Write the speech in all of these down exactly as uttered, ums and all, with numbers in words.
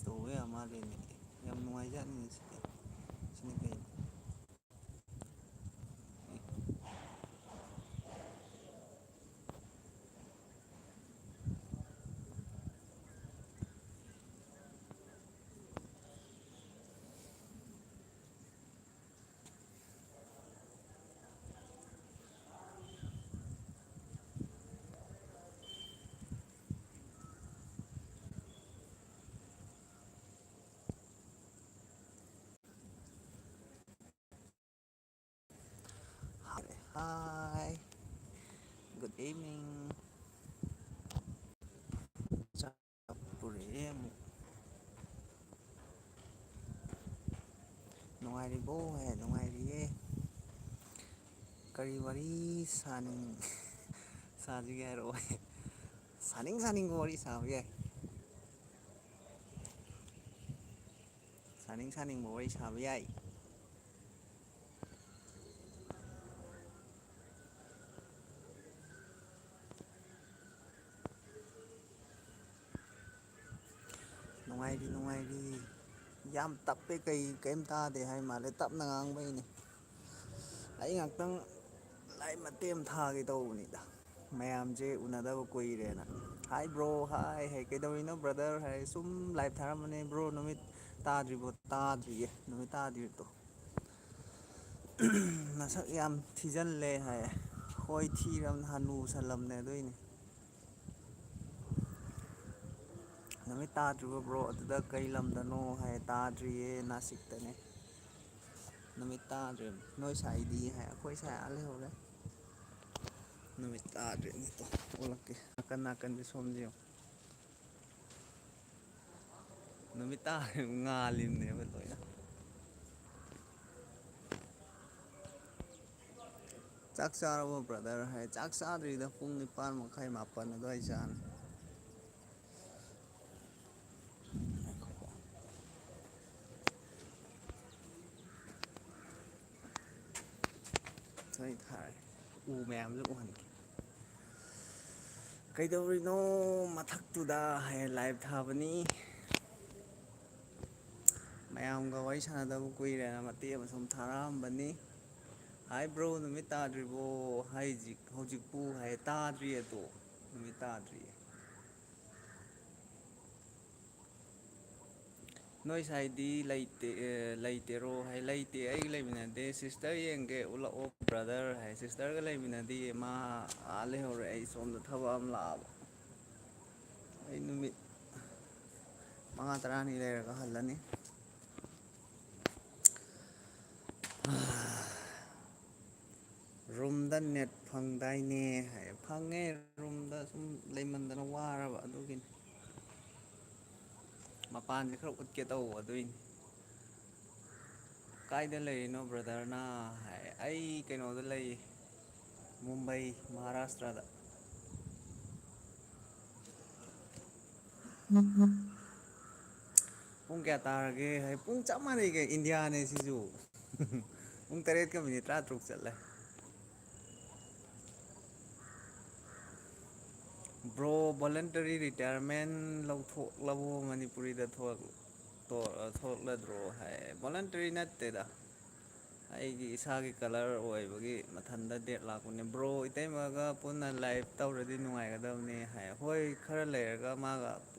ꯇꯧꯕ ꯌꯥ ꯃꯥꯜꯂꯦꯅꯦ꯫ ꯌꯥꯝ ꯅꯨꯡꯉꯥꯏꯖꯥꯠꯅꯤꯅꯦ ꯁꯤꯗꯤ꯫ ꯁꯤꯅ ꯀꯩꯅꯣ? Hi. Hi. Good evening. ꯆꯥꯛ ꯄꯨꯔꯛꯑꯦ ꯑꯃꯨꯛ꯫ ꯅꯨꯡꯉꯥꯏꯔꯤꯕꯣ? ꯍꯥꯏ, ꯅꯨꯡꯉꯥꯏꯔꯤꯌꯦ꯫ ꯀꯔꯤ ꯋꯥꯔꯤ ꯁꯥꯅꯤꯡ-, ꯁꯥꯁꯤꯒꯦ ꯍꯥꯏꯔꯛꯑꯣ꯫ ꯁꯥꯅꯤꯡ ꯁꯥꯅꯤꯡꯕ ꯋꯥꯔꯤ ꯁꯥꯕ ꯌꯥꯏ꯫ ꯁꯥꯅꯤꯡ ꯁꯥꯅꯤꯡꯕ ꯋꯥꯔꯤ ꯁꯥꯕ ꯌꯥꯏ꯫ ꯅꯨꯡꯉꯥꯏꯔꯤ, ꯅꯨꯡꯉꯥꯏꯔꯤ꯫ ꯌꯥꯝ ꯇꯞꯄꯦ, ꯀꯩ, ꯀꯩꯝ ꯇꯥꯗꯦ ꯍꯥꯏ ꯃꯥꯜꯂꯦ, ꯇꯞꯅ ꯉꯥꯡꯕꯩꯅꯦ꯫ ꯑꯩ ꯉꯥꯛꯇꯪ live ꯃꯇꯦꯛ ꯑꯃ ꯊꯥꯒꯦ ꯇꯧꯕꯅꯤꯗ, ꯃꯌꯥꯝꯁꯦ ꯎꯅꯗꯕ ꯀꯨꯏꯔꯦꯅ꯫ Hi bro, hi, ꯍꯥꯏ, "ꯀꯩꯗꯧꯔꯤꯅꯣ brother?" ꯍꯥꯏ, "ꯁꯨꯝ live ꯊꯥꯔꯝꯕꯅꯦ bro, ꯅꯨꯃꯤꯠ ꯇꯥꯗ꯭ꯔꯤꯕꯣ?" ꯇꯥꯗ꯭ꯔꯤꯌꯦ, ꯅꯨꯃꯤꯠ ꯇꯥꯗ꯭ꯔꯤꯕꯗꯣ꯫ "ꯅꯁꯛ ꯌꯥꯝ ꯊꯤꯖꯜꯂꯦ" ꯍꯥꯏ꯫ ꯍꯣꯏ, ꯊꯤꯔꯕꯅꯦ, ꯍꯅꯨꯁꯜꯂꯝꯅꯦ ꯑꯗꯨꯏꯅꯦ꯫ "ꯅꯨꯃꯤꯠ ꯇꯥꯗ꯭ꯔꯤꯕꯣ bro? ꯑꯗꯨꯗ ꯀꯩ ꯂꯝꯗꯅꯣ?" ꯍꯥꯏ꯫ "ꯇꯥꯗ꯭ꯔꯤꯌꯦ, ꯅꯥꯁꯤꯛꯇꯅꯦ꯫ ꯅꯨꯃꯤꯠ ꯇꯥꯗ꯭ꯔꯦ꯫ ꯅꯣꯏ ꯁꯥꯏꯗꯤ?" ꯍꯥꯏ꯫ "ꯑꯩꯈꯣꯏ ꯁꯥꯏ ꯑꯥ ꯂꯩꯍꯧꯔꯦ꯫ ꯅꯨꯃꯤꯠ ꯇꯥꯗ꯭ꯔꯦ꯫" ꯑꯗꯣ ꯑꯣꯜꯂꯛꯀꯦ꯫ ꯅꯥꯀꯟ ꯅꯥꯀꯟꯗꯤ ꯁꯣꯝꯁꯦ ꯌꯦꯡꯉꯣ꯫ ꯅꯨꯃꯤꯠ ꯇꯥꯔꯦ, ꯉꯥꯜꯂꯤꯕꯅꯦꯕ ꯂꯣꯏꯅ꯫ "ꯆꯥꯛ ꯆꯥꯔꯕꯣ brother?" ꯍꯥꯏ꯫ "ꯆꯥꯛ ꯆꯥꯗ꯭ꯔꯤꯗ, ꯄꯨꯡ ꯅꯤꯄꯥꯟ ꯃꯈꯥꯏ, ꯃꯥꯄꯟ ꯑꯗꯨꯋꯥꯏ ꯆꯥꯅꯤ꯫" ꯊꯣꯏ ꯊꯥꯔꯦ꯫ ꯎ ꯃꯌꯥꯝꯁꯨ ꯎꯍꯟꯒꯦ꯫ "ꯀꯩꯗꯧꯔꯤꯅꯣ ꯃꯊꯛꯇꯨꯗ?" ꯍꯥꯏ꯫ "Live ꯊꯥꯕꯅꯤ꯫" ꯃꯌꯥꯝꯒ ꯋꯥꯔꯤ ꯁꯥꯟꯅꯗꯕ ꯀꯨꯏꯔꯦꯅ ꯃꯇꯦꯛ ꯑꯃ ꯁꯨꯝ ꯊꯥꯔꯛꯑꯝꯕꯅꯤ꯫ "Hi bro, ꯅꯨꯃꯤꯠ ꯇꯥꯗ꯭ꯔꯤꯕꯣ?" ꯍꯥꯏꯖꯤꯛ ꯍꯧꯖꯤꯛꯄꯨ ꯍꯥꯏ ꯇꯥꯗ꯭ꯔꯤ ꯑꯗꯣ꯫ ꯅꯨꯃꯤꯠ ꯇꯥꯗ꯭ꯔꯤꯌꯦ꯫ ꯅꯣꯏ ꯁꯥꯏꯗꯤ ꯂꯩꯇꯦ, ꯑꯦ, ꯂꯩꯇꯦꯔꯣ ꯍꯥꯏ꯫ "ꯂꯩꯇꯦ, ꯑꯩꯒ ꯂꯩꯃꯤꯟꯅꯗꯦ꯫ Sister ꯌꯦꯡꯒꯦ ꯎꯠꯂꯛꯑꯣ brother" ꯍꯥꯏ꯫ Sisterꯒ ꯂꯩꯃꯤꯟꯅꯗꯤꯌꯦ, ꯃꯥ ꯑꯥ ꯂꯩꯍꯧꯔꯦ꯫ ꯑꯩ ꯁꯣꯝꯗ ꯊꯕꯛ ꯑꯃ ꯂꯥꯛꯑꯕ꯫ ꯑꯩ ꯅꯨꯃꯤꯠ ꯃꯉꯥ ꯇꯔꯥꯅꯤ ꯂꯩꯔꯒ ꯍꯜꯂꯅꯤ꯫ "Roomꯗ net ꯐꯪꯗꯥꯏꯅꯦ?" ꯍꯥꯏ꯫ "ꯐꯪꯉꯦ, roomꯗ ꯁꯨꯝ ꯂꯩꯃꯟꯗꯅ ꯋꯥꯔꯕ ꯑꯗꯨꯒꯤꯅꯤ꯫ ꯃꯄꯥꯟꯁꯦ ꯈꯔ ꯎꯠꯀꯦ ꯇꯧꯕ ꯑꯗꯨꯏꯅꯤ꯫" "ꯀꯥꯏꯗ ꯂꯩꯔꯤꯅꯣ brotherꯅ?" ꯍꯥꯏ꯫ "ꯑꯩ ꯀꯩꯅꯣꯗ ꯂꯩ, ꯃꯨꯝꯕꯩ, ꯃꯍꯥꯔꯥꯁꯇ꯭ꯔꯗ꯫" "ꯄꯨꯡ ꯀꯌꯥ ꯇꯥꯔꯒꯦ?" ꯍꯥꯏ꯫ "ꯄꯨꯡ ꯆꯞ ꯃꯥꯟꯅꯩ ꯀꯩ, ꯏꯟꯗꯤꯌꯥꯅꯦ ꯁꯤꯁꯨ꯫" "ꯄꯨꯡ ꯇꯔꯦꯠꯀ minute ꯇꯔꯥꯇꯔꯨꯛ ꯆꯠꯂꯦ꯫" "Bro, voluntary retirement ꯂꯧꯊꯣꯛꯂꯕꯣ? ꯃꯅꯤꯄꯨꯔꯤꯗ ꯊꯣꯛꯂꯛ-, ꯊꯣꯛ-, ꯊꯣꯛꯂꯛꯂꯗ꯭ꯔꯣ?" ꯍꯥꯏ꯫ Voluntary ꯅꯠꯇꯦꯗ, ꯑꯩꯒꯤ ꯏꯁꯥꯒꯤ colour ꯑꯣꯏꯕꯒꯤ ꯃꯊꯟꯇ date ꯂꯥꯛꯄꯅꯦ꯫ "Bro, ꯏꯇꯩꯃꯒ ꯄꯨꯟꯅ live ꯇꯧꯔꯗꯤ ꯅꯨꯡꯉꯥꯏꯒꯗꯕꯅꯦ" ꯍꯥꯏ꯫ "ꯍꯣꯏ, ꯈꯔ ꯂꯩꯔꯒ ꯃꯥꯒ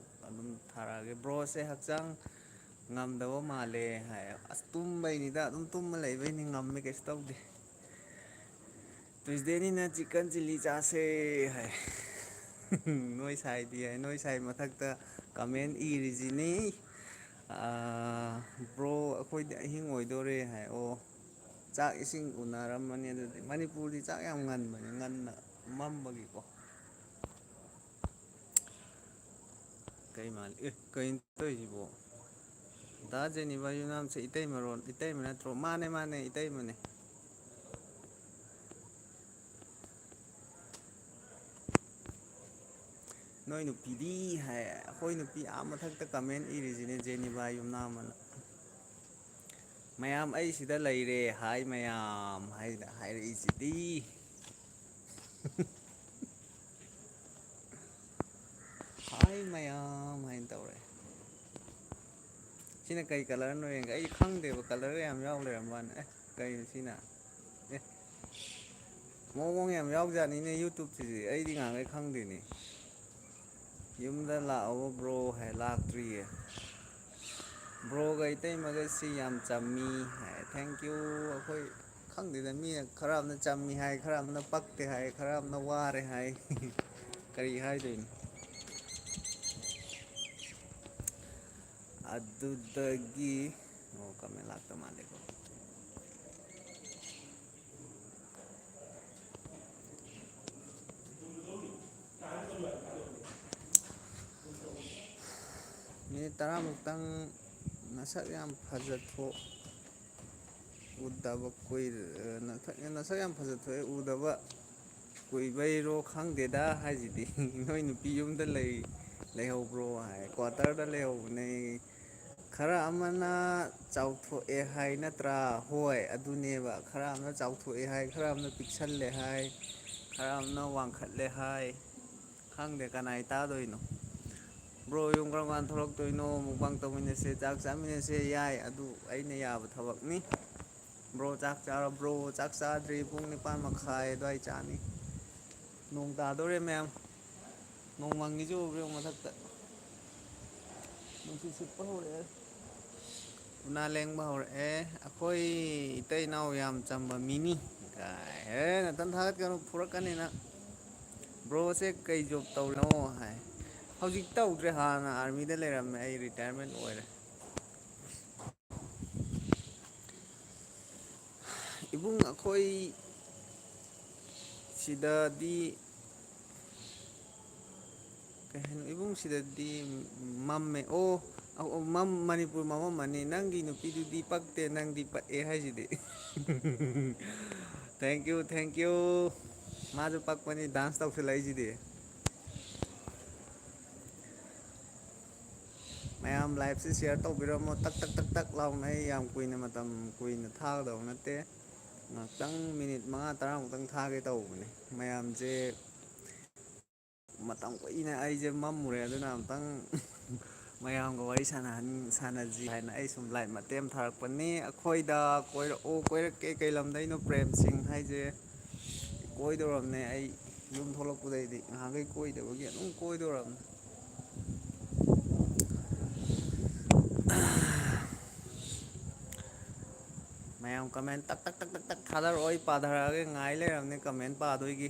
ꯑꯗꯨꯝ ꯊꯥꯔꯛꯑꯒꯦ꯫" "Broꯁꯦ ꯍꯛꯆꯥꯡ ꯉꯝꯗꯕ ꯃꯥꯜꯂꯦ" ꯍꯥꯏ꯫ "ꯑꯁ, ꯇꯨꯝꯕꯩꯅꯤꯗ, ꯑꯗꯨꯝ ꯇꯨꯝꯃ ꯂꯩꯕꯩꯅꯤ, ꯉꯝꯃꯦ, ꯀꯩꯁꯨ ꯇꯧꯗꯦ꯫ Tuesdayꯅꯤꯅ chicken chilli ꯆꯥꯁꯦ" ꯍꯥꯏ꯫ "ꯅꯣꯏ ꯁꯥꯏꯗꯤ" ꯍꯥꯏ꯫ ꯅꯣꯏ ꯁꯥꯏ ꯃꯊꯛꯇ comment ꯏꯔꯤꯁꯤꯅꯤ꯫ "ꯑꯥ, bro, ꯑꯩꯈꯣꯏꯗꯤ ꯑꯍꯤꯡ ꯑꯣꯏꯗꯣꯔꯦ" ꯍꯥꯏ꯫ ꯑꯣ, ꯆꯥꯛ ꯏꯁꯤꯡ ꯎꯅꯔꯝꯃꯅꯤ ꯑꯗꯨꯗꯤ꯫ ꯃꯅꯤꯄꯨꯔꯗꯤ ꯆꯥꯛ ꯌꯥꯝ ꯉꯟꯕꯅꯦ, ꯉꯟꯅ ꯃꯝꯕꯒꯤꯀꯣ꯫ ꯀꯩ ꯃꯥꯜꯂꯤ? ꯑꯦ, ꯀꯩꯅꯣ ꯇꯧꯔꯤꯁꯤꯕꯣ? ꯗꯥ ꯖꯦꯅꯤꯕꯥ ꯌꯨꯝꯅꯥꯝꯁꯦ ꯏꯇꯩꯃꯔꯣ? ꯏꯇꯩꯃ ꯅꯠꯇ꯭ꯔꯣ? ꯃꯥꯅꯦ, ꯃꯥꯅꯦ, ꯏꯇꯩꯃꯅꯦ꯫ "ꯅꯣꯏ ꯅꯨꯄꯤꯗꯤ" ꯍꯥꯏ꯫ ꯑꯩꯈꯣꯏ ꯅꯨꯄꯤ ꯑꯥ ꯃꯊꯛꯇ comment ꯏꯔꯤꯁꯤꯅꯦ, ꯖꯦꯅꯤꯕꯥ ꯌꯨꯝꯅꯥꯝ ꯑꯅ꯫ "ꯃꯌꯥꯝ, ꯑꯩ ꯁꯤꯗ ꯂꯩꯔꯦ, hi ꯃꯌꯥꯝ" ꯍꯥꯏꯅ ꯍꯥꯏꯔꯛꯏꯁꯤꯗꯤ꯫ "Hi ꯃꯌꯥꯝ" ꯍꯥꯏꯅ ꯇꯧꯔꯦ꯫ ꯁꯤꯅ ꯀꯩ ꯀꯂꯔꯅꯣ ꯌꯦꯡꯒꯦ꯫ ꯑꯩ ꯈꯪꯗꯦꯕ, ꯀꯂꯔ ꯌꯥꯝ ꯌꯥꯎ ꯂꯩꯔꯝꯕ ꯋꯥꯅꯤ꯫ ꯑꯦ, ꯀꯩꯅꯣ ꯁꯤꯅ? ꯑꯦ, ꯃꯑꯣꯡ ꯃꯑꯣꯡ ꯌꯥꯝ ꯌꯥꯎꯖꯥꯠꯅꯤꯅꯦ YouTube-ꯁꯤꯗꯤ꯫ ꯑꯩꯗꯤ ꯉꯥꯡꯈꯩ ꯈꯪꯗꯦꯅꯦ꯫ "ꯌꯨꯝꯗ ꯂꯥꯛꯑꯕꯣ ꯕ꯭ꯔꯣ?" ꯍꯥꯏ, "ꯂꯥꯛꯇ꯭ꯔꯤꯌꯦ꯫ ꯕ꯭ꯔꯣꯒ ꯏꯇꯩꯃꯒꯁꯤ ꯌꯥꯝ ꯆꯝꯃꯤ" ꯍꯥꯏ꯫ Thank you꯫ ꯑꯩꯈꯣꯏ ꯈꯪꯗꯦꯗ, ꯃꯤꯅ ꯈꯔ ꯑꯃꯅ ꯆꯝꯃꯤ ꯍꯥꯏ, ꯈꯔ ꯑꯃꯅ ꯄꯛꯇꯦ ꯍꯥꯏ, ꯈꯔ ꯑꯃꯅ ꯋꯥꯔꯦ ꯍꯥꯏ꯫ ꯀꯔꯤ ꯍꯥꯏꯗꯣꯏꯅꯣ? ꯑꯗꯨꯗꯒꯤ, ꯑꯣ, comment ꯂꯥꯛꯇ ꯃꯥꯜꯂꯦꯀꯣ꯫ ꯃꯤꯅꯤꯠ ꯇꯔꯥꯃꯨꯛꯇꯪ ꯅꯁꯛ ꯌꯥꯝ ꯐꯖꯊꯣꯛ-, ꯎꯗꯕ ꯀꯨꯏꯔꯦ, ꯅꯁꯛ, ꯅꯁꯛ ꯌꯥꯝ ꯐꯖꯊꯣꯛꯑꯦ, ꯎꯗꯕ ꯀꯨꯏꯕꯩꯔꯣ ꯈꯪꯗꯦꯗ ꯍꯥꯏꯁꯤꯗꯤ꯫ "ꯅꯣꯏ ꯅꯨꯄꯤ ꯌꯨꯝꯗ ꯂꯩ-, ꯂꯩꯍꯧꯕ꯭ꯔꯣ?" ꯍꯥꯏ, "ꯀ꯭ꯋꯥꯇꯔꯗ ꯂꯩꯍꯧꯕꯅꯦ"꯫ ꯈꯔ ꯑꯃꯅ ꯆꯥꯎꯊꯣꯛꯑꯦ ꯍꯥꯏ ꯅꯠꯇ꯭ꯔꯥ? ꯍꯣꯏ, ꯑꯗꯨꯅꯦꯕ꯫ ꯈꯔ ꯑꯃꯅ ꯆꯥꯎꯊꯣꯛꯑꯦ ꯍꯥꯏ, ꯈꯔ ꯑꯃꯅ ꯄꯤꯛꯁꯜꯂꯦ ꯍꯥꯏ, ꯈꯔ ꯑꯃꯅ ꯋꯥꯡꯈꯠꯂꯦ ꯍꯥꯏ꯫ ꯈꯪꯗꯦ ꯀꯅꯥꯏ ꯇꯥꯗꯣꯏꯅꯣ꯫ ꯕ꯭ꯔꯣ, ꯌꯨꯝ ꯀꯔꯝ ꯀꯥꯟ ꯊꯣꯛꯂꯛꯇꯣꯏꯅꯣ? ꯃꯨꯛꯕꯥꯡ ꯇꯧꯃꯤꯟꯅꯁꯦ, ꯆꯥꯛ ꯆꯥꯃꯤꯟꯅꯁꯦ꯫ ꯌꯥꯏ, ꯑꯗꯨ ꯑꯩꯅ ꯌꯥꯕ ꯊꯕꯛꯅꯤ꯫ ꯕ꯭ꯔꯣ, ꯆꯥꯛ ꯆꯥꯔꯕ꯭ꯔꯣ? ꯆꯥꯛ ꯆꯥꯗ꯭ꯔꯤ, ꯄꯨꯡ ꯅꯤꯄꯥꯟ ꯃꯈꯥꯏ ꯑꯗꯨꯋꯥꯏ ꯆꯥꯅꯤ꯫ ꯅꯣꯡ ꯇꯥꯗꯧꯔꯦ ꯃꯌꯥꯝ꯫ ꯅꯣꯡ ꯃꯪꯉꯤꯁꯦ ꯎꯕ꯭ꯔꯥ ꯌꯦꯡꯉꯨ ꯃꯊꯛꯇ? ꯅꯨꯡꯁꯤꯠ ꯁꯤꯠꯄ ꯍꯧꯔꯛꯑꯦ꯫ ꯎꯅꯥ ꯂꯦꯡꯕ ꯍꯧꯔꯛꯑꯦ꯫ "ꯑꯩꯈꯣꯏ ꯏꯇꯩ ꯏꯅꯥꯎ ꯌꯥꯝ ꯆꯝꯕ ꯃꯤꯅꯤ" ꯀꯥꯏ꯫ ꯍꯦ, ꯅꯊꯟ ꯊꯥꯒꯠꯀꯅꯨ, ꯐꯨꯔꯛꯀꯅꯤ ꯅꯪ꯫ "ꯕ꯭ꯔꯣꯁꯦ ꯀꯩ ꯖꯣꯕ ꯇꯧꯔꯤꯅꯣ?" ꯍꯥꯏ꯫ ꯍꯧꯖꯤꯛ ꯇꯧꯗ꯭ꯔꯦ, ꯍꯥꯟꯅ ꯑꯥꯔꯃꯤꯗ ꯂꯩꯔꯝꯃꯦ, ꯑꯩ ꯔꯤꯇꯥꯌꯔꯃꯦꯟ ꯑꯣꯏꯔꯦ꯫ ꯏꯕꯨꯡ, ꯑꯩꯈꯣꯏ ꯁꯤꯗꯗꯤ ꯀꯩ ꯍꯥꯏꯅꯣ? ꯏꯕꯨꯡ, ꯁꯤꯗꯗꯤ ꯃꯝꯃꯦ꯫ ꯑꯣ, ꯑꯣ, ꯑꯣ, ꯃꯝ-, ꯃꯅꯤꯄꯨꯔ ꯃꯝꯃꯝꯃꯅꯤ꯫ "ꯅꯪꯒꯤ ꯅꯨꯄꯤꯗꯨꯗꯤ ꯄꯛꯇꯦ, ꯅꯪꯗꯤ ꯄꯛꯑꯦ" ꯍꯥꯏꯁꯤꯗꯤ꯫ Thank you, thank you꯫ ꯃꯥꯁꯨ ꯄꯛꯄꯅꯤ, dance ꯇꯧꯁꯤꯜꯂꯛꯏꯁꯤꯗꯤ꯫ ꯃꯌꯥꯝ live-ꯁꯤ share ꯇꯧꯕꯤꯔꯝꯃꯣ꯫ ꯇꯛ ꯇꯛ ꯇꯛ ꯇꯛ ꯂꯥꯎꯅ꯫ ꯑꯩ ꯌꯥꯝ ꯀꯨꯏꯅ, ꯃꯇꯝ ꯀꯨꯏꯅ ꯊꯥꯒꯗꯧꯕ ꯅꯠꯇꯦ꯫ ꯉꯥꯛꯇꯪ, ꯃꯤꯅꯤꯠ ꯃꯉꯥ ꯇꯔꯥꯃꯨꯛꯇꯪ ꯊꯥꯒꯦ ꯇꯧꯕꯅꯦ꯫ ꯃꯌꯥꯝꯁꯦ ꯃꯇꯝ ꯀꯨꯏꯅ ꯑꯩꯁꯦ ꯃꯝꯃꯨꯔꯦ, ꯑꯗꯨꯅ ꯑꯝꯇꯪ ꯃꯌꯥꯝꯒ ꯋꯥꯔꯤ ꯁꯥꯟꯅꯍꯟ-, ꯁꯥꯟꯅꯁꯤ ꯍꯥꯏꯅ ꯑꯩ ꯁꯨꯝ ꯂꯥꯏꯛ ꯃꯇꯦꯛ ꯑꯃ ꯊꯥꯔꯛꯄꯅꯤ꯫ ꯑꯩꯈꯣꯏꯗ ꯀꯣꯏꯔꯛꯑꯣ, ꯀꯣꯏꯔꯛꯀꯦ꯫ ꯀꯩ ꯂꯝꯗꯩꯅꯣ? ꯄ꯭ꯔꯦꯝ ꯁꯤꯡ ꯍꯥꯏꯁꯦ꯫ ꯀꯣꯏꯗꯧꯔꯕꯅꯦ꯫ ꯑꯩ ꯌꯨꯝ ꯊꯣꯛꯂꯛꯄꯗꯩꯗꯤ ꯉꯍꯥꯟꯈꯩ ꯀꯣꯏꯗꯕꯒꯤ ꯑꯗꯨꯝ ꯀꯣꯏꯗꯧꯔꯕꯅꯦ꯫ ꯃꯌꯥꯝ ꯀꯃꯦꯟ ꯇꯛ ꯇꯛ ꯇꯛ ꯇꯛ ꯇꯛ ꯊꯥꯗꯔꯛꯑꯣ꯫ ꯑꯩ ꯄꯥꯊꯔꯛꯑꯒꯦ, ꯉꯥꯏ ꯂꯩꯔꯕꯅꯦ ꯀꯃꯦꯟ ꯄꯥꯗꯣꯏꯒꯤ꯫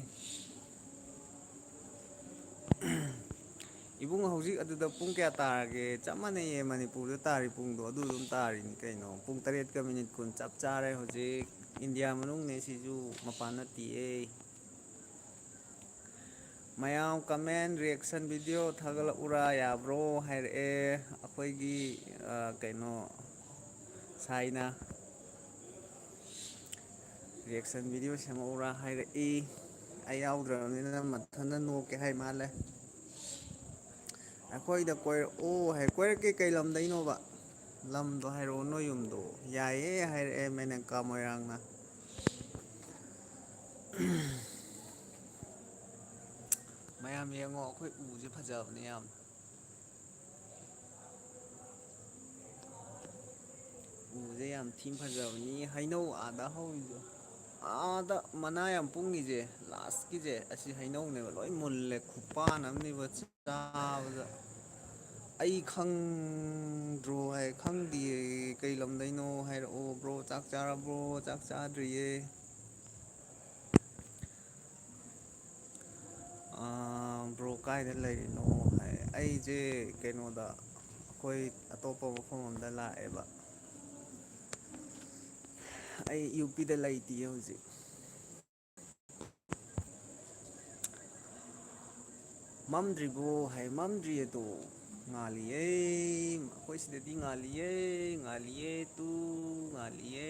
ꯏꯕꯨꯡ, ꯍꯧꯖꯤꯛ ꯑꯗꯨꯗ ꯄꯨꯡ ꯀꯌꯥ ꯇꯥꯔꯒꯦ? ꯆꯞ ꯃꯥꯟꯅꯩꯌꯦ, ꯃꯅꯤꯄꯨꯔꯗ ꯇꯥꯔꯤ ꯄꯨꯡꯗꯣ ꯑꯗꯨ ꯑꯗꯨꯝ ꯇꯥꯔꯤꯅꯤ ꯀꯩꯅꯣ꯫ ꯄꯨꯡ ꯇꯔꯦꯠꯀ ꯃꯤꯅꯤꯠ ꯀꯨꯟ ꯆꯞ ꯆꯥꯔꯦ ꯍꯧꯖꯤꯛ꯫ ꯏꯟꯗꯤꯌꯥ ꯃꯅꯨꯡꯅꯦ ꯁꯤꯁꯨ, ꯃꯄꯥꯟ ꯅꯠꯇꯤꯌꯦ꯫ ꯃꯌꯥꯝ ꯀꯃꯦꯟ ꯔꯤꯌꯦꯛꯁꯟ ꯚꯤꯗꯤꯑꯣ ꯊꯥꯒꯠꯂꯛꯎꯔꯥ ꯌꯥꯕ꯭ꯔꯣ ꯍꯥꯏꯔꯛꯑꯦ ꯑꯩꯈꯣꯏꯒꯤ, ꯑ, ꯀꯩꯅꯣ, ꯁꯥꯏꯅ꯫ ꯔꯤꯌꯦꯛꯁꯟ ꯚꯤꯗꯤꯑꯣ ꯁꯦꯝꯃꯛꯎꯔꯥ ꯍꯥꯏꯔꯛꯏ꯫ ꯑꯩ ꯌꯥꯎꯗ꯭ꯔꯕꯅꯤꯅ ꯃꯊꯟꯇ ꯅꯣꯛꯀꯦ ꯍꯥꯏ ꯃꯥꯜꯂꯦ꯫ ꯑꯩꯈꯣꯏꯗ ꯀꯣꯏꯔꯛꯑꯣ ꯍꯥꯏ꯫ ꯀꯣꯏꯔꯛꯀꯦ꯫ ꯀꯩ ꯂꯝꯗꯩꯅꯣꯕ? ꯂꯝꯗꯣ ꯍꯥꯏꯔꯛꯑꯣ, ꯅꯣꯏ ꯌꯨꯝꯗꯣ꯫ ꯌꯥꯏꯌꯦ ꯍꯥꯏꯔꯛꯑꯦ ꯃꯦꯅꯀꯥ ꯃꯣꯏꯔꯥꯡꯅ꯫ ꯃꯌꯥꯝ ꯌꯦꯡꯉꯣ, ꯑꯩꯈꯣꯏ ꯎꯁꯦ ꯐꯖꯕꯅꯦ ꯌꯥꯝ꯫ ꯎꯁꯦ ꯌꯥꯝ ꯊꯤꯅ ꯐꯖꯕꯅꯤ꯫ ꯍꯩꯅꯧ ꯑꯥꯗ ꯍꯧꯔꯤꯗꯣ, ꯑꯥꯗ ꯃꯅꯥ ꯌꯥꯝ ꯄꯨꯡꯉꯤꯁꯦ, ꯂꯥꯁꯀꯤꯁꯦ, ꯑꯁꯤ ꯍꯩꯅꯧꯅꯦꯕ꯫ ꯂꯣꯏ ꯃꯨꯜꯂꯦ, ꯈꯨꯄꯥꯟ ꯑꯃꯅꯦꯕ ꯆꯥꯕꯗ꯫ ꯑꯩ ꯈꯪꯗ꯭ꯔꯣ ꯍꯥꯏ, ꯈꯪꯗꯤꯌꯦ꯫ ꯀꯩ ꯂꯝꯗꯩꯅꯣ ꯍꯥꯏꯔꯛꯑꯣ꯫ ꯕ꯭ꯔꯣ, ꯆꯥꯛ ꯆꯥꯔꯕ꯭ꯔꯣ? ꯆꯥꯛ ꯆꯥꯗ꯭ꯔꯤꯌꯦ꯫ ꯑꯥ, ꯕ꯭ꯔꯣ ꯀꯥꯏꯗ ꯂꯩꯔꯤꯅꯣ ꯍꯥꯏ꯫ ꯑꯩꯁꯦ ꯀꯩꯅꯣꯗ, ꯑꯩꯈꯣꯏ ꯑꯇꯣꯞꯄ ꯃꯐꯝ ꯑꯃꯗ ꯂꯥꯛꯑꯦꯕ꯫ ꯑꯩ ꯌꯨ ꯄꯤꯗ ꯂꯩꯇꯤꯌꯦ ꯍꯧꯖꯤꯛ꯫ ꯃꯝꯗ꯭ꯔꯤꯕꯣ ꯍꯥꯏ꯫ ꯃꯝꯗ꯭ꯔꯤꯌꯦ ꯇꯨ꯫ ꯉꯥꯜꯂꯤꯌꯦ꯫ ꯑꯩꯈꯣꯏ ꯁꯤꯗꯗꯤ ꯉꯥꯜꯂꯤꯌꯦ꯫ ꯉꯥꯜꯂꯤꯌꯦ ꯇꯨ꯫ ꯉꯥꯜꯂꯤꯌꯦ꯫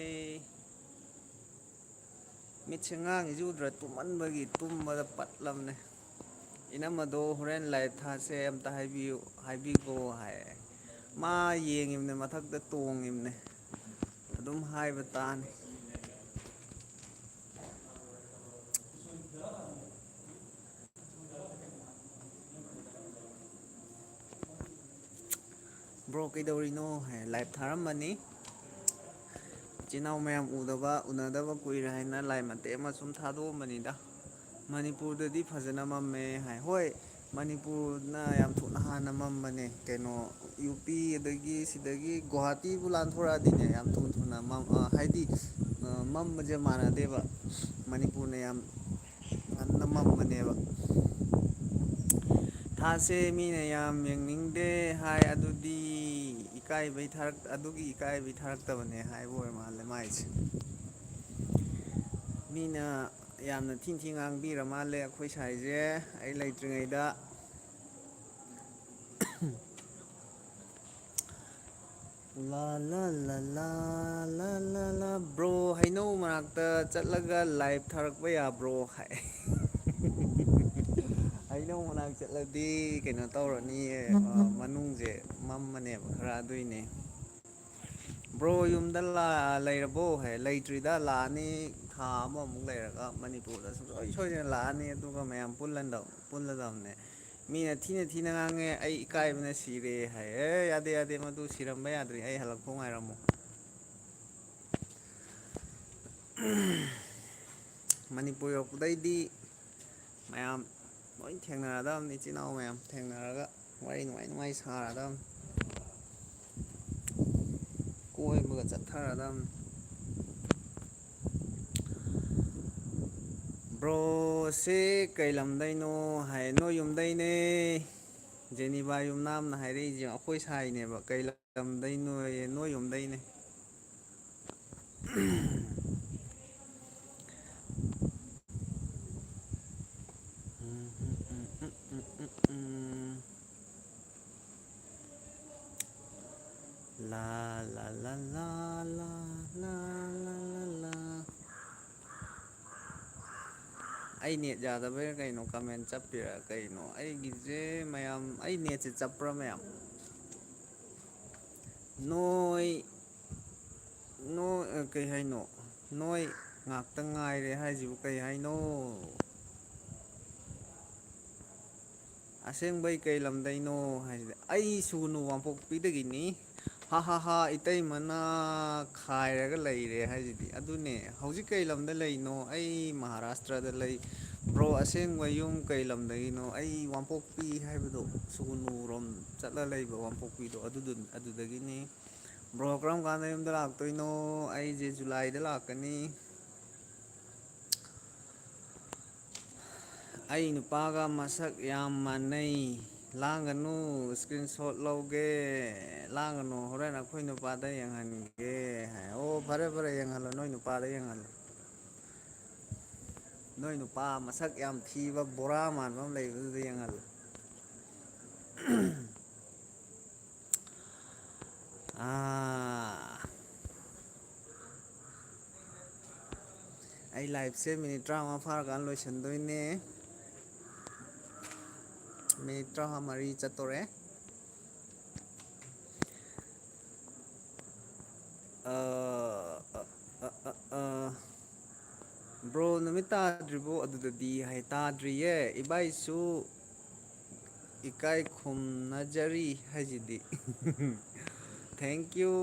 ꯃꯤꯠꯁꯦ ꯉꯥꯡꯉꯤꯁꯤ ꯎꯗ꯭ꯔꯥ? ꯇꯨꯝꯃꯟꯕꯒꯤ ꯇꯨꯝꯕꯗ ꯄꯠꯂꯕꯅꯦ꯫ ꯏꯅꯝꯃꯗꯣ ꯍꯣꯔꯦꯟ ꯂꯥꯏꯚ ꯊꯥꯁꯦ ꯑꯝꯇ ꯍꯥꯏꯕꯤꯌꯨ, ꯍꯥꯏꯕꯤꯒꯣ ꯍꯥꯏ꯫ ꯃꯥ ꯌꯦꯡꯉꯤꯕꯅꯦ, ꯃꯊꯛꯇ ꯇꯣꯡꯉꯤꯕꯅꯦ꯫ ꯑꯗꯨꯝ ꯍꯥꯏꯕ ꯇꯥꯅꯤ꯫ ꯕ꯭ꯔꯣ ꯀꯩꯗꯧꯔꯤꯅꯣ ꯍꯥꯏ ꯂꯥꯏꯚ ꯊꯥꯔꯝꯕꯅꯤ꯫ ꯏꯆꯤꯟ ꯏꯅꯥꯎ ꯃꯌꯥꯝ ꯎꯗꯕ ꯎꯅꯗꯕ ꯀꯨꯏꯔꯦ ꯍꯥꯏꯅ ꯂꯥꯏꯚ ꯃꯇꯦꯛ ꯑꯃ ꯁꯨꯝ ꯊꯥꯗꯣꯛꯑꯝꯕꯅꯤꯗ꯫ ꯃꯅꯤꯄꯨꯔꯗꯗꯤ ꯐꯖꯅ ꯃꯝꯃꯦ ꯍꯥꯏ꯫ ꯍꯣꯏ, ꯃꯅꯤꯄꯨꯔꯅ ꯌꯥꯝ ꯊꯨꯅ ꯍꯥꯟꯅ ꯃꯝꯕꯅꯦ꯫ ꯀꯩꯅꯣ, ꯌꯨ ꯄꯤ ꯑꯗꯒꯤ ꯁꯤꯗꯒꯤ ꯒꯨꯍꯥꯇꯤꯕꯨ ꯂꯥꯟꯊꯣꯔꯛꯑꯗꯤꯅꯦ, ꯌꯥꯝ ꯊꯨ ꯊꯨꯅ ꯃꯝ-, ꯑ, ꯍꯥꯏꯗꯤ, ꯑ, ꯃꯝꯕꯁꯦ ꯃꯥꯟꯅꯗꯦꯕ꯫ ꯃꯅꯤꯄꯨꯔꯅ ꯌꯥꯝ ꯉꯟꯅ ꯃꯝꯕꯅꯦꯕ꯫ ꯊꯥꯁꯦ ꯃꯤꯅ ꯌꯥꯝ ꯌꯦꯡꯅꯤꯡꯗꯦ ꯍꯥꯏ, ꯑꯗꯨꯗꯤ ꯏꯀꯥꯏꯕꯩ ꯊꯥꯔꯛ-, ꯑꯗꯨꯒꯤ ꯏꯀꯥꯏꯕꯩ ꯊꯥꯔꯛꯇꯕꯅꯦ ꯍꯥꯏꯕ ꯑꯣꯏꯔ ꯃꯥꯜꯂꯦ ꯃꯥꯏꯁꯦ꯫ ꯃꯤꯅ ꯌꯥꯝꯅ ꯊꯤꯟ ꯊꯤ ꯉꯥꯡꯕꯤꯔ ꯃꯥꯜꯂꯦ ꯑꯩꯈꯣꯏ ꯁꯥꯏꯁꯦ ꯑꯩ ꯂꯩꯇ꯭ꯔꯤꯉꯩꯗ꯫ ꯂꯥ, ꯂꯥ, ꯂꯥ, ꯂꯥ, ꯂꯥ, ꯂꯥ, ꯂꯥ꯫ ꯕ꯭ꯔꯣ, ꯍꯩꯅꯧ ꯃꯅꯥꯛꯇ ꯆꯠꯂꯒ ꯂꯥꯏꯚ ꯊꯥꯔꯛꯄ ꯌꯥꯕ꯭ꯔꯣ? ꯍꯥꯏ꯫ ꯍꯩꯅꯧ ꯃꯅꯥꯛ ꯆꯠꯂꯗꯤ ꯀꯩꯅꯣ ꯇꯧꯔꯅꯤꯌꯦ, ꯑ, ꯃꯅꯨꯡꯁꯦ ꯃꯝꯃꯅꯦꯕ ꯈꯔ, ꯑꯗꯨꯏꯅꯦ꯫ ꯕ꯭ꯔꯣ, ꯌꯨꯝꯗ ꯂꯥ-, ꯂꯩꯔꯕꯣ? ꯍꯥꯏ꯫ ꯂꯩꯇ꯭ꯔꯤꯗ, ꯂꯥꯛꯑꯅꯤ ꯊꯥ ꯑꯃꯃꯨꯛ ꯂꯩꯔꯒ ꯃꯅꯤꯄꯨꯔꯗ ꯁꯨꯡꯁꯣꯏ ꯁꯣꯏꯗꯅ ꯂꯥꯛꯑꯅꯤ, ꯑꯗꯨꯒ ꯃꯌꯥꯝ ꯄꯨꯜꯂꯟꯗꯧ-, ꯄꯨꯜꯂꯗꯕꯅꯦ꯫ ꯃꯤꯅ ꯊꯤꯅ ꯊꯤꯅ ꯉꯥꯡꯉꯦ, ꯑꯩ ꯏꯀꯥꯏꯕꯅ ꯁꯤꯔꯦ ꯍꯥꯏ꯫ ꯑꯦ, ꯌꯥꯗꯦ, ꯌꯥꯗꯦ, ꯃꯗꯨ ꯁꯤꯔꯝꯕ ꯌꯥꯗ꯭ꯔꯤ, ꯑꯩ ꯍꯜꯂꯛꯐꯥꯎ ꯉꯥꯏꯔꯝꯃꯣ꯫ ꯃꯅꯤꯄꯨꯔ ꯌꯧꯔꯛꯄꯗꯩꯗꯤ ꯃꯌꯥꯝ ꯂꯣꯏ ꯊꯦꯡꯅꯔꯗꯕꯅꯤ, ꯏꯆꯤꯟ ꯏꯅꯥꯎ ꯃꯌꯥꯝ ꯊꯦꯡꯅꯔꯒ ꯋꯥꯔꯤ ꯅꯨꯡꯉꯥꯏ ꯅꯨꯡꯉꯥꯏ ꯁꯥꯔꯗꯕꯅꯤ꯫ ꯀꯣꯏꯕꯒ ꯆꯠꯊꯔꯗꯕꯅꯤ꯫ ꯕ꯭ꯔꯣꯁꯦ ꯀꯩ ꯂꯝꯗꯩꯅꯣ ꯍꯥꯏ? ꯅꯣꯏ ꯌꯨꯝꯗꯩꯅꯦ꯫ ꯖꯦꯅꯤꯕꯥ ꯌꯨꯝꯅꯥꯝꯅ ꯍꯥꯏꯔꯛꯏꯁꯦ ꯑꯩꯈꯣꯏ ꯁꯥꯏꯅꯦꯕ꯫ ꯀꯩ ꯂꯝꯗꯩꯅꯣꯌꯦ? ꯅꯣꯏ ꯌꯨꯝꯗꯩꯅꯦ꯫ ꯂꯥ, ꯂꯥ, ꯂꯥ, ꯂꯥ, ꯂꯥ, ꯂꯥ, ꯂꯥ, ꯂꯥ, ꯂꯥ꯫ ꯑꯩ ꯅꯦꯠ ꯌꯥꯗꯕꯩꯔꯥ ꯀꯩꯅꯣ ꯀꯃꯦꯟ ꯆꯞꯄꯤꯔꯥ ꯀꯩꯅꯣ? ꯑꯩꯒꯤꯁꯦ ꯃꯌꯥꯝ, ꯑꯩ ꯅꯦꯠꯁꯦ ꯆꯞꯄ꯭ꯔꯥ ꯃꯌꯥꯝ? ꯅꯣꯏ, ꯅꯣꯏ, ꯑ, ꯀꯩ ꯍꯥꯏꯅꯣ? ꯅꯣꯏ ꯉꯥꯛꯇ ꯉꯥꯏꯔꯦ ꯍꯥꯏꯁꯤꯕꯨ ꯀꯩ ꯍꯥꯏꯅꯣ? ꯑꯁꯦꯡꯕꯩ ꯀꯩ ꯂꯝꯗꯩꯅꯣ ꯍꯥꯏꯁꯤꯗꯤ, ꯑꯩ ꯁꯨꯒꯨꯅꯨ ꯋꯥꯡꯄꯣꯛꯄꯤꯗꯒꯤꯅꯤ꯫ ꯍꯥ ꯍꯥ ꯍꯥ, ꯏꯇꯩꯃꯅ ꯈꯥꯏꯔꯒ ꯂꯩꯔꯦ ꯍꯥꯏꯁꯤꯗꯤ꯫ ꯑꯗꯨꯅꯦ, ꯍꯧꯖꯤꯛ ꯀꯩ ꯂꯝꯗ ꯂꯩꯅꯣ? ꯑꯩ ꯃꯍꯥꯔꯥꯁꯇ꯭ꯔꯗ ꯂꯩ꯫ ꯕ꯭ꯔꯣ, ꯑꯁꯦꯡꯕ ꯌꯨꯝ ꯀꯩ ꯂꯝꯗꯒꯤꯅꯣ? ꯑꯩ ꯋꯥꯡꯄꯣꯛꯄꯤ ꯍꯥꯏꯕꯗꯣ, ꯁꯨꯒꯨꯅꯨꯔꯣꯝ ꯆꯠꯂ ꯂꯩꯕ ꯋꯥꯡꯄꯣꯛꯄꯤꯗꯣ, ꯑꯗꯨꯗꯨ-, ꯑꯗꯨꯗꯒꯤꯅꯤ꯫ ꯕ꯭ꯔꯣ, ꯀꯔꯝ ꯀꯥꯟꯗ ꯌꯨꯝꯗ ꯂꯥꯛꯇꯣꯏꯅꯣ? ꯑꯩꯁꯦ ꯖꯨꯂꯥꯏꯗ ꯂꯥꯛꯀꯅꯤ꯫ ꯑꯩ ꯅꯨꯄꯥꯒ ꯃꯁꯛ ꯌꯥꯝ ꯃꯥꯟꯅꯩ꯫ ꯂꯥꯡꯒꯅꯨ, screenshot ꯂꯧꯒꯦ꯫ ꯂꯥꯡꯒꯅꯨ, ꯍꯣꯔꯦꯟ ꯑꯩꯈꯣꯏ ꯅꯨꯄꯥꯗ ꯌꯦꯡꯍꯟꯒꯦ ꯍꯥꯏ꯫ ꯑꯣ, ꯐꯔꯦ, ꯐꯔꯦ, ꯌꯦꯡꯍꯜꯂꯣ, ꯅꯣꯏ ꯅꯨꯄꯥꯗ ꯌꯦꯡꯍꯜꯂꯣ꯫ ꯅꯣꯏ ꯅꯨꯄꯥ ꯃꯁꯛ ꯌꯥꯝ ꯊꯤꯕ, ꯕꯣꯔꯥ ꯃꯥꯟꯕ ꯑꯃ ꯂꯩꯕꯗꯨꯗ ꯌꯦꯡꯍꯜꯂꯣ꯫ ꯑꯥ꯫ ꯑꯩ liveꯁꯦ minute ꯇꯔꯥꯃꯉꯥ ꯐꯥꯔꯀꯥꯟꯗ ꯂꯣꯏꯁꯤꯟꯗꯣꯏꯅꯦ꯫ Minute ꯇꯔꯥꯃꯉꯥ ꯃꯔꯤ ꯆꯠꯇꯣꯔꯦ꯫ ꯑ, ꯑ, ꯑ, ꯑ, ꯑ꯫ ꯕ꯭ꯔꯣ, ꯅꯨꯃꯤꯠ ꯇꯥꯗ꯭ꯔꯤꯕꯣ ꯑꯗꯨꯗꯗꯤ? ꯍꯥꯏ, ꯇꯥꯗ꯭ꯔꯤꯌꯦ꯫ ꯏꯕꯥꯏꯁꯨ ꯏꯀꯥꯏ ꯈꯨꯝꯅꯖꯔꯤ ꯍꯥꯏꯁꯤꯗꯤ꯫ Thank you꯫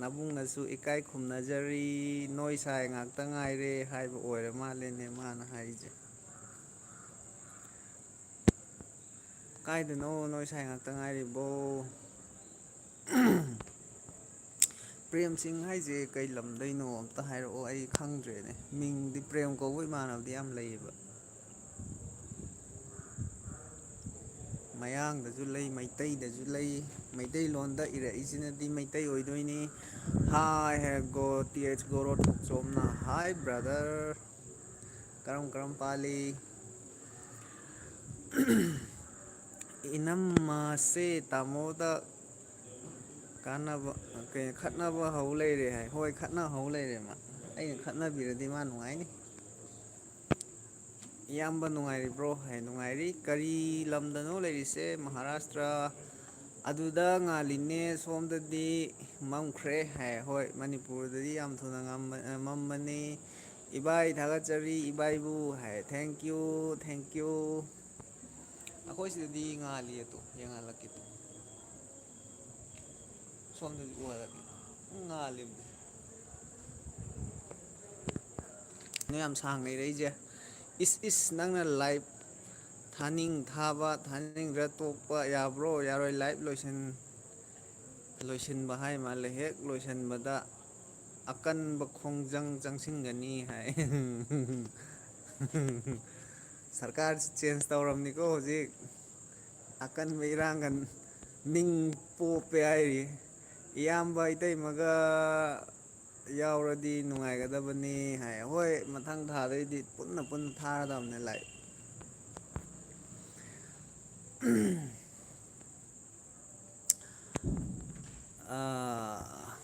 ꯅꯕꯨꯡꯅꯁꯨ ꯏꯀꯥꯏ ꯈꯨꯝꯅꯖꯔꯤ꯫ ꯅꯣꯏ ꯁꯥꯏ ꯉꯥꯛꯇ ꯉꯥꯏꯔꯦ ꯍꯥꯏꯕ ꯑꯣꯏꯔ ꯃꯥꯜꯂꯦꯅꯦ ꯃꯥꯅ ꯍꯥꯏꯔꯤꯁꯦ꯫ ꯀꯥꯏꯗꯅꯣ ꯅꯣꯏ ꯁꯥꯏ ꯉꯥꯛꯇ ꯉꯥꯏꯔꯤꯕꯣ? ꯄ꯭ꯔꯦꯝ ꯁꯤꯡ ꯍꯥꯏꯁꯦ ꯀꯩ ꯂꯝꯗꯩꯅꯣ ꯑꯝꯇ ꯍꯥꯏꯔꯛꯑꯣ, ꯑꯩ ꯈꯪꯗ꯭ꯔꯦꯅꯦ꯫ ꯃꯤꯡꯗꯤ ꯄ꯭ꯔꯦꯝ ꯀꯧꯕ ꯏꯃꯥꯟꯅꯕꯗꯤ ꯌꯥꯝ ꯂꯩꯌꯦꯕ꯫ ꯃꯌꯥꯡꯗꯁꯨ ꯂꯩ, ꯃꯩꯇꯩꯗꯁꯨ ꯂꯩ꯫ ꯃꯩꯇꯩꯂꯣꯟꯗ ꯏꯔꯛꯏꯁꯤꯅꯗꯤ ꯃꯩꯇꯩ ꯑꯣꯏꯗꯣꯏꯅꯤ꯫ Hi ꯍꯥꯏ ꯒꯣ, ꯇꯤ ꯑꯩꯆ ꯒꯣꯔꯣ ꯊꯣꯛꯆꯣꯝꯅ꯫ Hi brother꯫ ꯀꯔꯝ ꯀꯔꯝ ꯄꯥꯜꯂꯤ? ꯏꯅꯝꯃꯁꯦ ꯇꯥꯃꯣꯗ ꯀꯥꯟꯅꯕ, ꯀꯩ, ꯈꯠꯅꯕ ꯍꯧ ꯂꯩꯔꯦ ꯍꯥꯏ꯫ ꯍꯣꯏ, ꯈꯠꯅ ꯍꯧ ꯂꯩꯔꯦ ꯃꯥ꯫ ꯑꯩꯅ ꯈꯠꯅꯕꯤꯔꯗꯤ ꯃꯥ ꯅꯨꯡꯉꯥꯏꯅꯤ꯫ ꯏꯌꯥꯝꯕ ꯅꯨꯡꯉꯥꯏꯔꯤꯕ꯭ꯔꯣ? ꯍꯥꯏ, ꯅꯨꯡꯉꯥꯏꯔꯤ꯫ ꯀꯔꯤ ꯂꯝꯗꯅꯣ ꯂꯩꯔꯤꯁꯦ? ꯃꯍꯥꯔꯥꯁꯇ꯭ꯔ꯫ ꯑꯗꯨꯗ ꯉꯥꯜꯂꯤꯅꯦ, ꯁꯣꯝꯗꯗꯤ ꯃꯝꯈ꯭ꯔꯦ ꯍꯥꯏ꯫ ꯍꯣꯏ, ꯃꯅꯤꯄꯨꯔꯗꯗꯤ ꯌꯥꯝ ꯊꯨꯅ ꯉꯝꯕ-, ꯃꯝꯕꯅꯤ꯫ ꯏꯕꯥꯏ ꯊꯥꯒꯠꯆꯔꯤ, ꯏꯕꯥꯏꯕꯨ ꯍꯥꯏ꯫ Thank you, thank you꯫ ꯑꯩꯈꯣꯏ ꯁꯤꯗꯗꯤ ꯉꯥꯜꯂꯤ ꯑꯗꯣ, ꯌꯦꯡꯍꯜꯂꯛꯀꯦ ꯑꯗꯣ꯫ ꯁꯣꯝꯗꯗꯤ ꯎꯍꯜꯂꯛꯀꯦ꯫ ꯉꯥꯜꯂꯤꯕꯗꯤ꯫ ꯅꯣꯏ ꯌꯥꯝ ꯁꯥꯡꯅ ꯏꯔꯛꯏꯁꯦ꯫ ꯏꯁ, ꯏꯁ, ꯅꯪꯅ ꯂꯥꯏꯚ ꯊꯥꯅꯤꯡ ꯊꯥꯕ, ꯊꯥꯅꯤꯡꯗ꯭ꯔ ꯇꯣꯛꯄ ꯌꯥꯕ꯭ꯔꯣ? ꯌꯥꯔꯣꯏ, ꯂꯥꯏꯚ ꯂꯣꯏꯁꯤꯟ-, ꯂꯣꯏꯁꯤꯟꯕ ꯍꯥꯏ ꯃꯥꯜꯂꯦ꯫ ꯍꯦꯛ ꯂꯣꯏꯁꯤꯟꯕꯗ ꯑꯀꯟꯕ ꯈꯣꯡꯖꯪ ꯆꯪꯁꯤꯟꯒꯅꯤ ꯍꯥꯏ꯫ ꯁꯔꯀꯥꯔꯁꯤ ꯆꯦꯟꯖ ꯇꯧꯔꯕꯅꯤꯀꯣ ꯍꯧꯖꯤꯛ꯫ ꯑꯀꯟꯕ ꯏꯔꯥꯡꯒ ꯅꯤꯡ ꯄꯣꯞꯄꯦ ꯍꯥꯏꯔꯤ꯫ ꯏꯌꯥꯝꯕ ꯏꯇꯩꯃꯒ ꯌꯥꯎꯔꯗꯤ ꯅꯨꯡꯉꯥꯏꯒꯗꯕꯅꯤ ꯍꯥꯏ꯫ ꯍꯣꯏ, ꯃꯊꯪ ꯊꯥꯗꯩꯗꯤ ꯄꯨꯟꯅ ꯄꯨꯟꯅ ꯊꯥꯔꯗꯕꯅꯦ ꯂꯥꯏꯚ꯫ ꯑꯥ꯫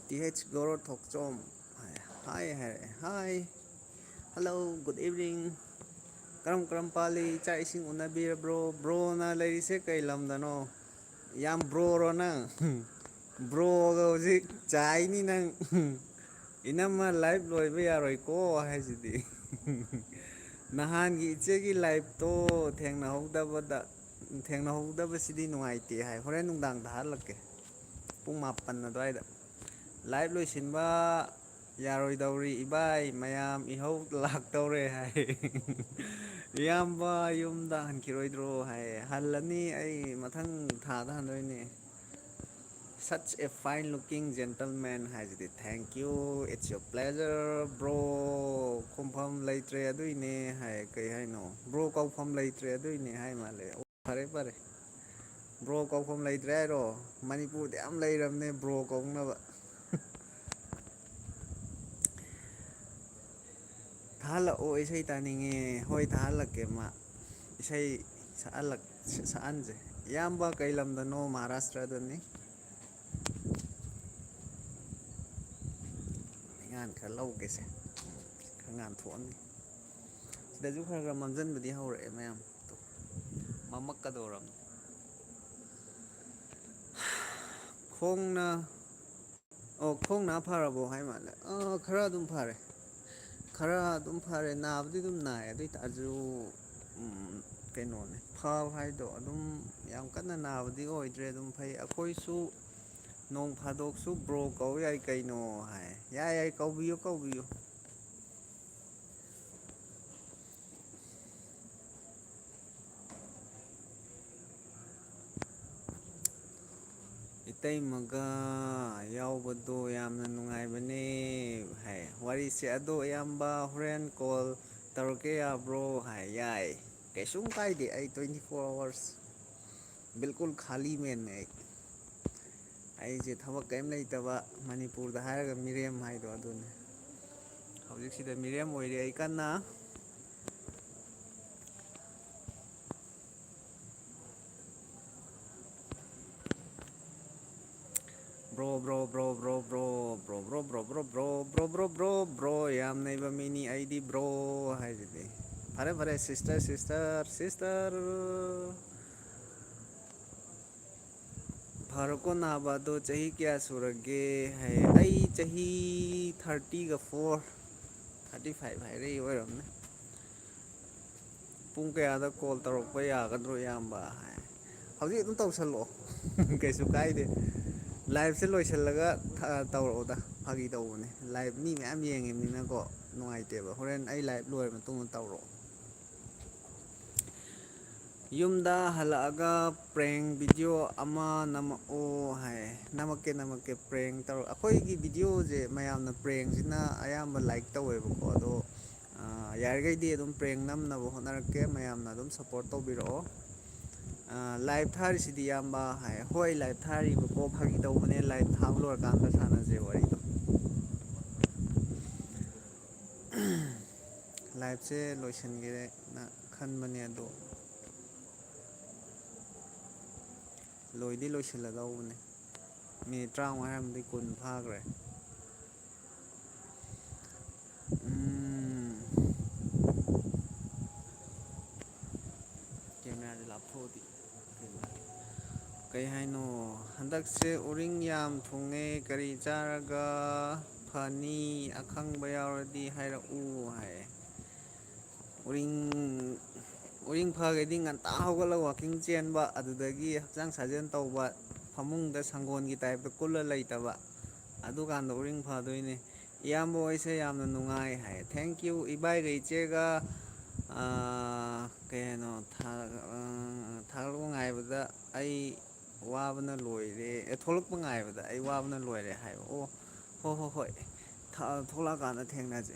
ꯇꯤ ꯑꯩꯆ ꯒꯣꯔꯣ ꯊꯣꯛꯆꯣꯝ꯫ ꯍꯥꯏ, ꯍꯥꯏ, ꯍꯥꯏ꯫ Hello, good evening. ꯀꯔꯝ ꯀꯔꯝ ꯄꯥꯜꯂꯤ? ꯆꯥꯛ ꯏꯁꯤꯡ ꯎꯅꯕꯤꯔꯕ꯭ꯔꯣ? ꯕ꯭ꯔꯣꯅ ꯂꯩꯔꯤꯁꯦ ꯀꯩ ꯂꯝꯗꯅꯣ? ꯌꯥꯝ ꯕ꯭ꯔꯣꯔꯣ ꯅꯪ? ꯕ꯭ꯔꯣꯒ ꯍꯧꯖꯤꯛ ꯆꯥꯏꯅꯤ ꯅꯪ꯫ ꯏꯅꯝꯃ, ꯂꯥꯏꯚ ꯂꯣꯏꯕ ꯌꯥꯔꯣꯏꯀꯣ ꯍꯥꯏꯁꯤꯗꯤ꯫ ꯅꯍꯥꯟꯒꯤ ꯏꯆꯦꯒꯤ ꯂꯥꯏꯚꯇꯣ ꯊꯦꯡꯅꯍꯧꯗꯕꯗ, ꯊꯦꯡꯅꯍꯧꯗꯕꯁꯤꯗꯤ ꯅꯨꯡꯉꯥꯏꯇꯦ ꯍꯥꯏ꯫ ꯍꯣꯔꯦꯟ ꯅꯨꯡꯗꯥꯡ ꯊꯥꯍꯜꯂꯛꯀꯦ꯫ ꯄꯨꯡ ꯃꯥꯄꯟ ꯑꯗꯨꯋꯥꯏꯗ꯫ ꯂꯥꯏꯚ ꯂꯣꯏꯁꯤꯟꯕ ꯌꯥꯔꯣꯏꯗꯧꯔꯤ, ꯏꯕꯥꯏ꯫ ꯃꯌꯥꯝ ꯏꯍꯧ ꯂꯥꯛꯇꯧꯔꯦ ꯍꯥꯏ꯫ ꯏꯌꯥꯝꯕ ꯌꯨꯝꯗ ꯍꯟꯈꯤꯔꯣꯏꯗ꯭ꯔꯣ ꯍꯥꯏ꯫ ꯍꯜꯂꯅꯤ, ꯑꯩ ꯃꯊꯪ ꯊꯥꯗ ꯍꯟꯗꯣꯏꯅꯦ꯫ Such a fine looking gentleman ꯍꯥꯏꯁꯤꯗꯤ꯫ Thank you, it's your pleasure, bro꯫ ꯈꯨꯝꯐꯝ ꯂꯩꯇ꯭ꯔꯦ ꯑꯗꯨꯏꯅꯦ ꯍꯥꯏ꯫ ꯀꯩ ꯍꯥꯏꯅꯣ? ꯕ꯭ꯔꯣ ꯀꯧꯐꯝ ꯂꯩꯇ꯭ꯔꯦ ꯑꯗꯨꯏꯅꯦ ꯍꯥꯏ ꯃꯥꯜꯂꯦ꯫ ꯐꯔꯦ, ꯐꯔꯦ꯫ ꯕ꯭ꯔꯣ ꯀꯧꯐꯝ ꯂꯩꯇ꯭ꯔꯦ ꯍꯥꯏꯔꯣ? ꯃꯅꯤꯄꯨꯔꯗ ꯌꯥꯝ ꯂꯩꯔꯕꯅꯦ ꯕ꯭ꯔꯣ ꯀꯧꯅꯕ꯫ ꯊꯥꯍꯜꯂꯛꯑꯣ, ꯏꯁꯩ ꯇꯥꯅꯤꯡꯉꯦ꯫ ꯍꯣꯏ, ꯊꯥꯍꯜꯂꯛꯀꯦ ꯃꯥ꯫ ꯏꯁꯩ ꯁꯛꯍꯜꯂꯛ-, ꯁꯛꯍꯟꯁꯦ꯫ ꯏꯌꯥꯝꯕ ꯀꯩ ꯂꯝꯗꯅꯣ? ꯃꯍꯥꯔꯥꯁꯇ꯭ꯔꯗꯅꯤ꯫ ꯏꯉꯥꯟ ꯈꯔ ꯂꯧꯒꯦꯁꯦ꯫ ꯈꯔ ꯉꯥꯟꯊꯣꯛꯑꯅꯤ꯫ ꯁꯤꯗꯁꯨ ꯈꯔ ꯈꯔ ꯃꯝꯁꯤꯟꯕꯗꯤ ꯍꯧꯔꯛꯑꯦ ꯃꯌꯥꯝ꯫ ꯃꯝꯃꯛꯀꯗꯧꯔꯕꯅꯤ꯫ ꯈꯣꯡꯅ, ꯑꯣ, ꯈꯣꯡꯅ ꯐꯔꯕꯣ ꯍꯥꯏ ꯃꯥꯜꯂꯦ꯫ ꯑꯥ, ꯈꯔ ꯑꯗꯨꯝ ꯐꯔꯦ꯫ ꯈꯔ ꯑꯗꯨꯝ ꯐꯔꯦ꯫ ꯅꯥꯕꯗꯤ ꯑꯗꯨꯝ ꯅꯥꯏ꯫ ꯑꯗꯨ ꯑꯣꯏ ꯇꯥꯔꯁꯨ, ꯎꯝ, ꯀꯩꯅꯣꯅꯦ, ꯐꯕ ꯍꯥꯏꯗꯣ ꯑꯗꯨꯝ ꯌꯥꯝ ꯀꯟꯅ ꯅꯥꯕꯗꯤ ꯑꯣꯏꯗ꯭ꯔꯦ꯫ ꯑꯗꯨꯝ ꯐꯩ꯫ ꯑꯩꯈꯣꯏꯁꯨ ꯅꯣꯡ ꯐꯥꯗꯣꯛꯁꯨ "ꯕ꯭ꯔꯣ" ꯀꯧ ꯌꯥꯏ ꯀꯩꯅꯣ ꯍꯥꯏ꯫ ꯌꯥꯏ, ꯌꯥꯏ, ꯀꯧꯕꯤꯌꯨ, ꯀꯧꯕꯤꯌꯨ꯫ "ꯏꯇꯩꯃꯒ ꯌꯥꯎꯕꯗꯣ ꯌꯥꯝꯅ ꯅꯨꯡꯉꯥꯏꯕꯅꯦ" ꯍꯥꯏ ꯋꯥꯔꯤꯁꯦ꯫ "ꯑꯗꯣ ꯏꯌꯥꯝꯕ, ꯍꯣꯔꯦꯟ ꯀꯣꯜ ꯇꯧꯔꯛꯀꯦ ꯌꯥꯕ꯭ꯔꯣ?" ꯍꯥꯏ꯫ "ꯌꯥꯏ, ꯀꯩꯁꯨꯝ ꯀꯥꯏꯗꯦ꯫ ꯑꯩ twenty four hours ꯕꯤꯜꯀꯨꯜ ꯈꯥꯂꯤ ꯃꯦꯟꯅꯦ ꯑꯩ꯫ ꯑꯩꯁꯦ ꯊꯕꯛ ꯀꯔꯤꯝ ꯂꯩꯇꯕ, ꯃꯅꯤꯄꯨꯔꯗ ꯍꯥꯏꯔꯒ ꯃꯤꯔꯦꯝ ꯍꯥꯏꯗꯣ ꯑꯗꯨꯅꯦ꯫ ꯍꯧꯖꯤꯛꯁꯤꯗ ꯃꯤꯔꯦꯝ ꯑꯣꯏꯔꯤ ꯑꯩ ꯀꯟꯅ꯫ "Bro, bro, bro, bro, bro, bro, bro, bro, bro, ꯌꯥꯝ ꯅꯩꯕ ꯃꯤꯅꯤ ꯑꯩꯗꯤ ꯕ꯭ꯔꯣ" ꯍꯥꯏꯁꯤꯗꯤ꯫ ꯐꯔꯦ, ꯐꯔꯦ, sister, sister, sister꯫ "ꯐꯥꯔꯨꯛꯀꯣ ꯅꯥꯕ ꯑꯗꯣ ꯆꯍꯤ ꯀꯌꯥ ꯁꯨꯔꯒꯦ?" ꯍꯥꯏ꯫ ꯑꯩ ꯆꯍꯤ thirty-ꯒ four, thirty five ꯍꯥꯏꯔꯛꯏ ꯑꯣꯏꯔꯝꯅꯤ꯫ "ꯄꯨꯡ ꯀꯌꯥꯗ ꯀꯣꯜ ꯇꯧꯔꯛꯄ ꯌꯥꯒꯗ꯭ꯔꯣ, ꯏꯌꯥꯝꯕ?" ꯍꯥꯏ꯫ "ꯍꯧꯖꯤꯛ ꯑꯗꯨꯝ ꯇꯧꯁꯜꯂꯛꯑꯣ꯫ ꯀꯩꯁꯨ ꯀꯥꯏꯗꯦ꯫ Live-ꯁꯦ ꯂꯣꯏꯁꯤꯜꯂꯒ ꯊ-, ꯇꯧꯔꯛꯑꯣꯗ꯫ ꯐꯥꯒꯤ ꯇꯧꯕꯅꯦ꯫ Live ꯃꯤ ꯃꯌꯥꯝ ꯌꯦꯡꯉꯤꯕꯅꯤꯅꯀꯣ, ꯅꯨꯡꯉꯥꯏꯇꯦꯕ꯫ ꯍꯣꯔꯦꯟ ꯑꯩ live ꯂꯣꯏꯔ ꯃꯇꯨꯡꯗ ꯇꯧꯔꯛꯑꯣ꯫ "ꯌꯨꯝꯗ ꯍꯜꯂꯛꯑꯒ prank video ꯑꯃ ꯅꯝꯃꯛꯑꯣ" ꯍꯥꯏ꯫ "ꯅꯝꯃꯛꯀꯦ, ꯅꯝꯃꯛꯀꯦ, prank ꯇꯧꯔ-, ꯑꯩꯈꯣꯏꯒꯤ video-ꯁꯦ ꯃꯌꯥꯝꯅ prank-ꯁꯤꯅ ꯑꯌꯥꯝꯕ like ꯇꯧꯋꯦꯕꯀꯣ꯫ ꯑꯗꯣ, ꯑꯥ, ꯌꯥꯔꯤꯈꯩꯗꯤ ꯑꯗꯨꯝ prank ꯅꯝꯅꯕ ꯍꯣꯠꯅꯔꯛꯀꯦ꯫ ꯃꯌꯥꯝꯅ ꯑꯗꯨꯝ support ꯇꯧꯕꯤꯔꯛꯑꯣ꯫ ꯑꯥ, "Live ꯊꯥꯔꯤꯁꯤꯗꯤ, ꯏꯌꯥꯝꯕ?" ꯍꯥꯏ꯫ "ꯍꯣꯏ, live ꯊꯥꯔꯤꯕꯀꯣ, ꯐꯥꯒꯤ ꯇꯧꯕꯅꯦ꯫ Live ꯊꯥꯕ ꯂꯣꯏꯔꯀꯥꯟꯗ ꯁꯥꯟꯅꯁꯦ ꯋꯥꯔꯤꯗꯣ꯫" Live-ꯁꯦ ꯂꯣꯏꯁꯤꯟꯒꯦꯅ ꯈꯟꯕꯅꯦ, ꯑꯗꯣ ꯂꯣꯏꯗꯤ ꯂꯣꯏꯁꯤꯜꯂꯗꯧꯕꯅꯦ꯫ ꯃꯤꯅꯤꯠ ꯇꯔꯥꯃꯉꯥ ꯍꯥꯏꯔꯝꯕꯗꯤ ꯀꯨꯟ ꯐꯥꯈ꯭ꯔꯦ꯫ ꯎꯝ꯫ Camera-ꯁꯦ ꯂꯥꯞꯊꯣꯛꯑꯗꯤ ꯀꯩꯅꯣ꯫ ꯀꯩ ꯍꯥꯏꯅꯣ? "ꯍꯟꯗꯛꯁꯦ ꯎꯔꯤꯡ ꯌꯥꯝ ꯊꯨꯡꯉꯦ, ꯀꯔꯤ ꯆꯥꯔꯒ ꯐꯅꯤ? ꯑꯈꯪꯕ ꯌꯥꯎꯔꯗꯤ ꯍꯥꯏꯔꯛꯎ" ꯍꯥꯏ꯫ ꯎꯔꯤꯡ, ꯎꯔꯤꯡ ꯐꯒꯦꯗꯤ ꯉꯟꯇꯥ ꯍꯧꯒꯠꯂꯒ ꯋꯥꯛꯀꯤꯡ ꯆꯦꯟꯕ, ꯑꯗꯨꯗꯒꯤ ꯍꯛꯆꯥꯡ ꯁꯥꯖꯦꯜ ꯇꯧꯕ, ꯐꯃꯨꯡꯗ ꯁꯪꯒꯣꯜꯒꯤ ꯇꯥꯏꯞꯇ ꯀꯨꯜꯂ ꯂꯩꯇꯕ, ꯑꯗꯨꯀꯥꯟꯗ ꯎꯔꯤꯡ ꯐꯗꯣꯏꯅꯦ꯫ "ꯏꯌꯥꯝꯕ ꯍꯣꯏꯁꯦ ꯌꯥꯝꯅ ꯅꯨꯡꯉꯥꯏ" ꯍꯥꯏ꯫ Thank you꯫ ꯏꯕꯥꯏꯒ ꯏꯆꯦꯒ, ꯑꯥ, ꯀꯩ ꯍꯥꯏꯅꯣ, ꯊꯥ-, ꯑꯥ, ꯊꯥꯒꯠꯂꯛꯄ ꯉꯥꯏꯕꯗ ꯑꯩ ꯋꯥꯕꯅ ꯂꯣꯏꯔꯦ, ꯑꯦ, ꯊꯣꯛꯂꯛꯄ ꯉꯥꯏꯕꯗ ꯑꯩ ꯋꯥꯕꯅ ꯂꯣꯏꯔꯦ ꯍꯥꯏꯕ꯫ ꯑꯣ, ꯍꯣ, ꯍꯣ, ꯍꯣꯏ꯫ ꯊ-, ꯊꯣꯛꯂꯛꯑꯀꯥꯟꯗ ꯊꯦꯡꯅꯁꯦ꯫